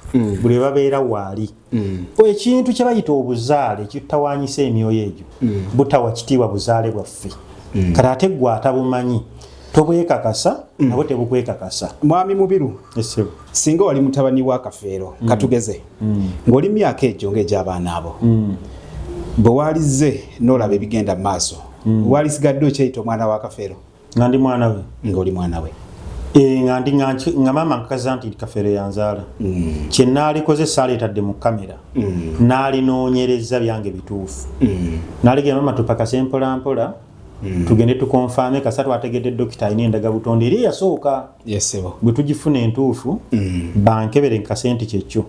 Speaker 2: buli we babeera waali. Ekintu kye bayita obuzaale ekitawanyisa emyoyo egyo, butawa kitiibwa buzaale bwaffe. Kati ate gwe atabumanyi, tobwekakasa, nabwo tebukwekakasa.
Speaker 1: Mwami Mubiru,
Speaker 2: Esebo.
Speaker 1: singa wali mutabani wa Kafeero, katugeze ng'oli myaka egyo ng'egy'abaana abo, bwe walizze n'olaba ebigenda mu maaso, walisigadde okyeyita omwana wa Kafeero?
Speaker 2: Nga ndi mwana we.
Speaker 1: Ng'oli mwana we.
Speaker 2: Eh, nga ndi nga maama nkakaza nti Kafeero yanzaala, kye naalikoze saaleetadde mu kamera, naalinoonyereza byange bituufu. Naaligenda, "Mama, tupakase mpola mpola, tugende tukonfame kasa twategedde dokita alina endaga butonde eri eyasooka."
Speaker 1: Yes, sebo.
Speaker 2: Bwe tugifuna entuufu, bankebere nkase nti kyekyo.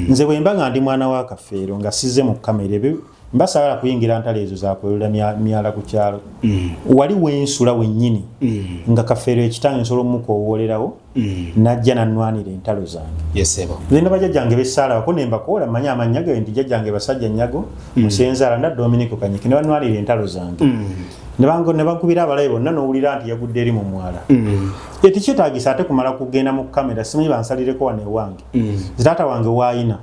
Speaker 2: Nze bwe mba nga ndi mwana wa Kafeero nga sizze mu kamera, ebyo mba saagala kuyingira ntalo ezo zakwerula myala ku kyalo. Wali wensula wennyini nga Kafeero ekitange nsobola omukoowoolerawo najja nannwanira entalo zange.
Speaker 1: Yes, sebo.
Speaker 2: Nze ne bajjajjange bessaalabako ne mbakoola, mmanyi amannya gabe nti jjajjange Basajja Nnyago Musenzaala nda Dominiko Kanyike, ne banwanira entalo zange, ne bankubira abalabe bonna, n'owulira nti yagudde eri mu mwala. Tekyetaagisa ate kumala kugenda mu kamera, simanyi bansalireko wano ewange. Nze taata wange waayina,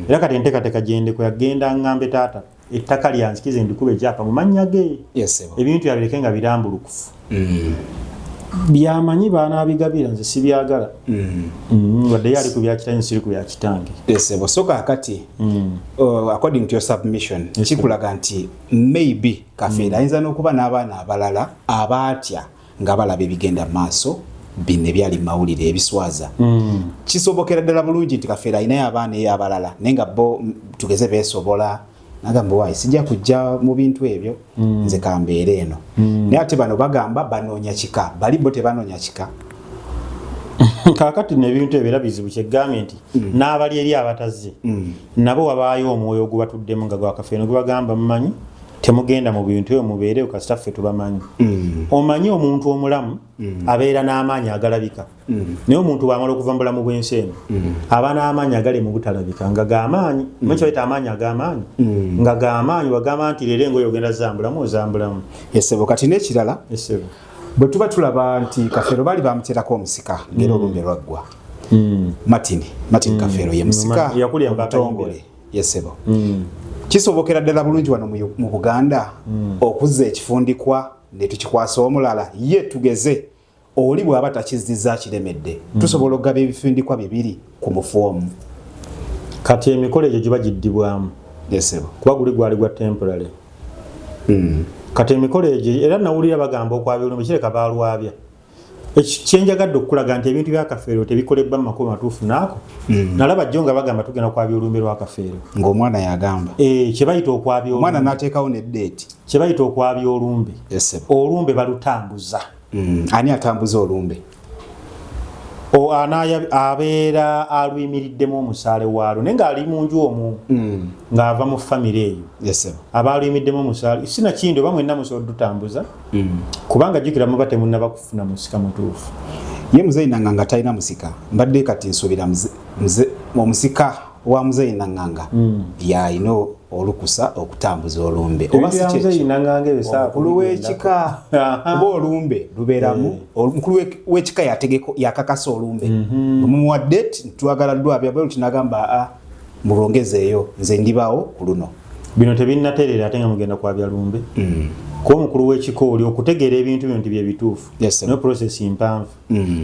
Speaker 2: era kati enteekateeka gyendeko yagenda ŋŋambe taata ettaka lyanzikize ndikuba ekyapa mu mannya ge.
Speaker 1: Yes, sebo.
Speaker 2: Ebintu byabireke nga birambulukufu, byamanyi baanaabigabira, nze sibyagala. Wadde ye ali ku bya kitange, siri ku bya kitange.
Speaker 1: Yes, sebo. So kaakati, according to your submission, kikulaga nti maybe Kafeero ayinza n'okuba n'abaana abalala abaatya nga balaba ebigenda mu maaso bino ebyali mu mawulire ebiswaza. Kisobokera ddala bulungi nti Kafeero alinayo abaana eyo abalala, naye nga bo tugeze beesobola, nagamba, "Waayi, sijja kujja mu bintu ebyo, nze kambeere eno." Naye ate bano bagamba banoonya kika, bali bo tebanoonya kika.
Speaker 2: Kaakati nebintu ebyo era bizibu. Kyegambye nti n'abali eri abatazze nabo wabaayo omwoyo ogubatuddemu nga gwakafeeno, gubagamba, "Mumanyi temugenda mu bintu ebyo, mubeerewo kasita ffe tubamanyi." Omanyi omuntu omulamu abeera n'amaanyi agalabika, naye omuntu bw'amala okuva mu bulamu bw'ensi eno aba n'amaanyi agali mu butalabika nga g'amaanyi. Manyi kyebayita amaanyi ag'amaanyi nga g'amaanyi, wagamba nti leero engoye ogenda zambulamu, ozambulamu.
Speaker 1: Yes, sebo. Kati n'ekirala,
Speaker 2: Esebo.
Speaker 1: bwe tuba tulaba nti Kafeero baali bamuterako omusika ngera olumbe lwaggwa, Martin Kafeero ye musika
Speaker 2: Yakulira mu
Speaker 1: omutongole. Yes, sebo. Kisobokera ddala bulungi wano mu Buganda okuzza ekifundikwa ne tukikwasa omulala ye, tugeze oli bw'aba takizizza kiremedde, tusobola okugaba ebifundikwa bibiri ku mufu omu?
Speaker 2: Kati emikolo egyo giba giddibwamu.
Speaker 1: Yes, sebo.
Speaker 2: Kuba guli gwali gwa temporary. Kati emikolo egyo, era nawulira bagamba okwabya olumbe kireka balwabya. Kyenjagadde okukulaga nti ebintu bya Kafeero tebikolebwa mu makubo matuufu. Naako nalaba jjo nga bagamba tugenda kwabya olumbe lwa Kafeero.
Speaker 1: Ng'omwana yagamba.
Speaker 2: Eh, kye bayita okwabya
Speaker 1: Omwana
Speaker 2: olumbe.
Speaker 1: N'ateekawo ne date.
Speaker 2: Kye bayita okwabya olumbe,
Speaker 1: Yes, sebo.
Speaker 2: olumbe balutambuza.
Speaker 1: Ani atambuza olumbe?
Speaker 2: Abeera aluyimiriddemu omusaale waalwo, naye ng'ali mu nju omwo, ng'ava mu famire eyo.
Speaker 1: Yes, sebo.
Speaker 2: Aba aluyimiddemu omusaale, sinakindi oba mwenna musobola odutambuza, kubanga jjukira muba temunnaba kufuna musika mutuufu.
Speaker 1: Ye Muzeyi Nanganga talina musika. Mbadde kati nsuubira omusika wa Muzeyi Nanganga yalina olukusa okutambuza olumbe, oba si
Speaker 2: Ebintu bya
Speaker 1: kyekyo?
Speaker 2: Muzeeyi Nanganga ebyo sawa
Speaker 1: Omukulu w'ekika,
Speaker 2: Aha.
Speaker 1: kuba olumbe lubeeramu omukulu w'ekika, yategeko yakakasa olumbe. Bwemumuwa date, twagala lwabya bwe luti, nagamba, "Aa, mulwongezeeyo, nze ndibaawo ku luno."
Speaker 2: Bino tebinnatereera ate nga mugenda kwabya lumbe. Kuba omukulu w'ekika oli okutegeera ebintu bino nti bye bituufu,
Speaker 1: Yes, sir.
Speaker 2: naye process mpanvu.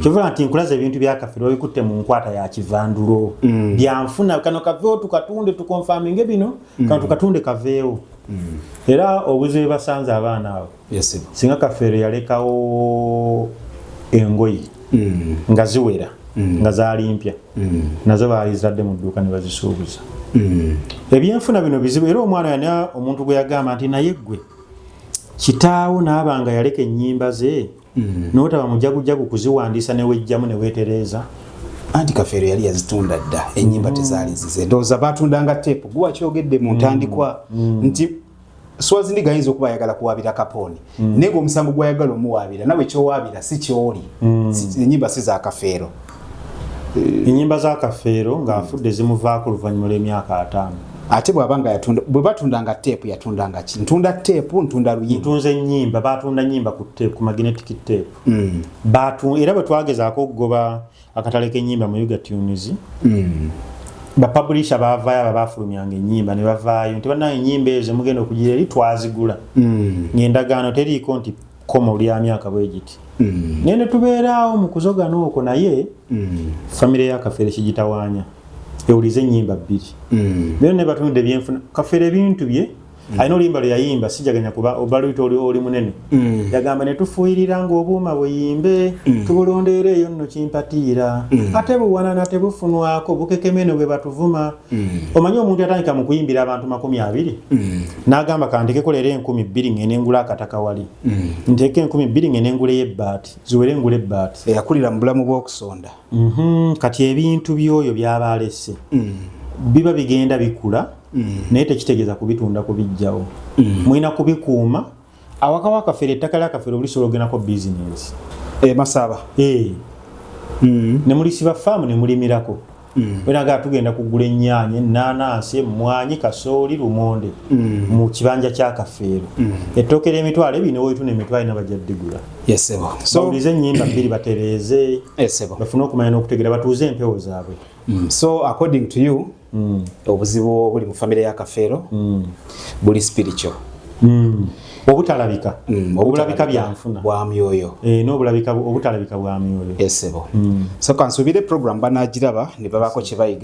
Speaker 2: Kyova nti nkulaza ebintu byakafere babikutte mu nkwata ya kivandulo. Byanfuna kano kaveewo, tukatunde, tuconfirminge bino, kano tukatunde kaveewo. Era obuzibu basanze abaana abo,
Speaker 1: Yes, sir.
Speaker 2: singa Kafeero yalekawo engoye nga ziwera, nga zaali mpya, nazo baalizadde mu dduuka ne bazisuubuza. Ebyenfuna bino bizibu. Era omwana yana omuntu gwe yagamba nti, "Naye ggwe kitaawo naaba nga yaleka ennyimba ze, n'otaba mujagujagu kuziwandiisa newejjamu neweetereeza."
Speaker 1: Anti Kafeero yali yazitunda dda ennyimba, tezaali zize. Ndowooza batundanga tepu. Guwakyogedde mu ntandikwa nti Swazindiga ayinza okuba ayagala kuwaabira Kapooni, naye ngaomusango gwayagala omuwaabira nawe kyowaabira si kyoli. Ennyimba si za Kafeero.
Speaker 2: Ennyimba za Kafeero ng'afudde zimuvaako oluvannyuma lw'emyaka 50.
Speaker 1: Ate bw'aba nga yatunda, bwe batundanga teepu, yatundanga ki? Ntunda teepu, ntunda luyimba?
Speaker 2: Ntunze ennyimba. Batunda nnyimba ku tape, ku magnetic tape. Era bwe twagezaako okugoba akatale k'ennyimba mu Yuga Tunes, bapublisher bavaayo, aba bafulumyanga ennyimba ne bavaayo nti, "Bannange, ennyimba ezo mugenda okugira eri twazigula ng'endagaano teriiko nti komo lya myaka bwe giti." Naye ne tubeeraawo mu kuzogana okwo, naye famire ya Kafeere kigitawaanya ewulize ennyimba bbiri. Naye ne batunudde ebyenfuna, Kafeere ebintu bye alina oluyimba lwe yayimba, sijaganya kuba obaluyita oli munene, yagamba, "Ne tufuuyirira ng'obuuma buyimbe, tubulondeera eyo nno kimpatiira, ate buwanana tebufunwako bukekemeno bwe batuvuma." Omanyi omuntu yatandika mu kuyimbira abantu 20, n'agamba, "Kandekeko leero 2000 ngende ngula akataka wali, nteeke 2000 ngende nguleyo ebbaati, ziwere ngula ebbaati."
Speaker 1: Eyakulira mu bulamu bw'okusonda.
Speaker 2: Kati ebintu by'oyo byaba alese biba bigenda bikula, naye tekitegeeza kubitunda kubijjawo. Mulina kubikuuma. Awaka wa Kafeero, ettaka lya Kafeero bulisobola ogendako bizinesi.
Speaker 1: E, Masaba.
Speaker 2: Eh, ne mulisiba faamu ne mulimirako. Wenaga tugenda kugula ennyaanya, ennaanansi, emmwanyi, kasooli, lumonde mu kibanja kya Kafeero, ettooke ly'emitwalo 2 newoituna emitwalo 4 bajja ddigula.
Speaker 1: Yes, ssebo. So
Speaker 2: bawulize ennyimba bbiri, batereeze,
Speaker 1: yes, ssebo.
Speaker 2: bafune okumanya n'okutegeera, batuuze empewo zaabwe.
Speaker 1: So according to you, obuzibu obuli mu famire ya Kafeero buli spiritual?
Speaker 2: Obutalabika. Obulabika byanfuna.
Speaker 1: Bwa myoyo.
Speaker 2: Eh, n'obulabika, obutalabika bwa myoyo.
Speaker 1: Yes, ssebo. So kansuubire program banagiraba ne babaako kye bayiga.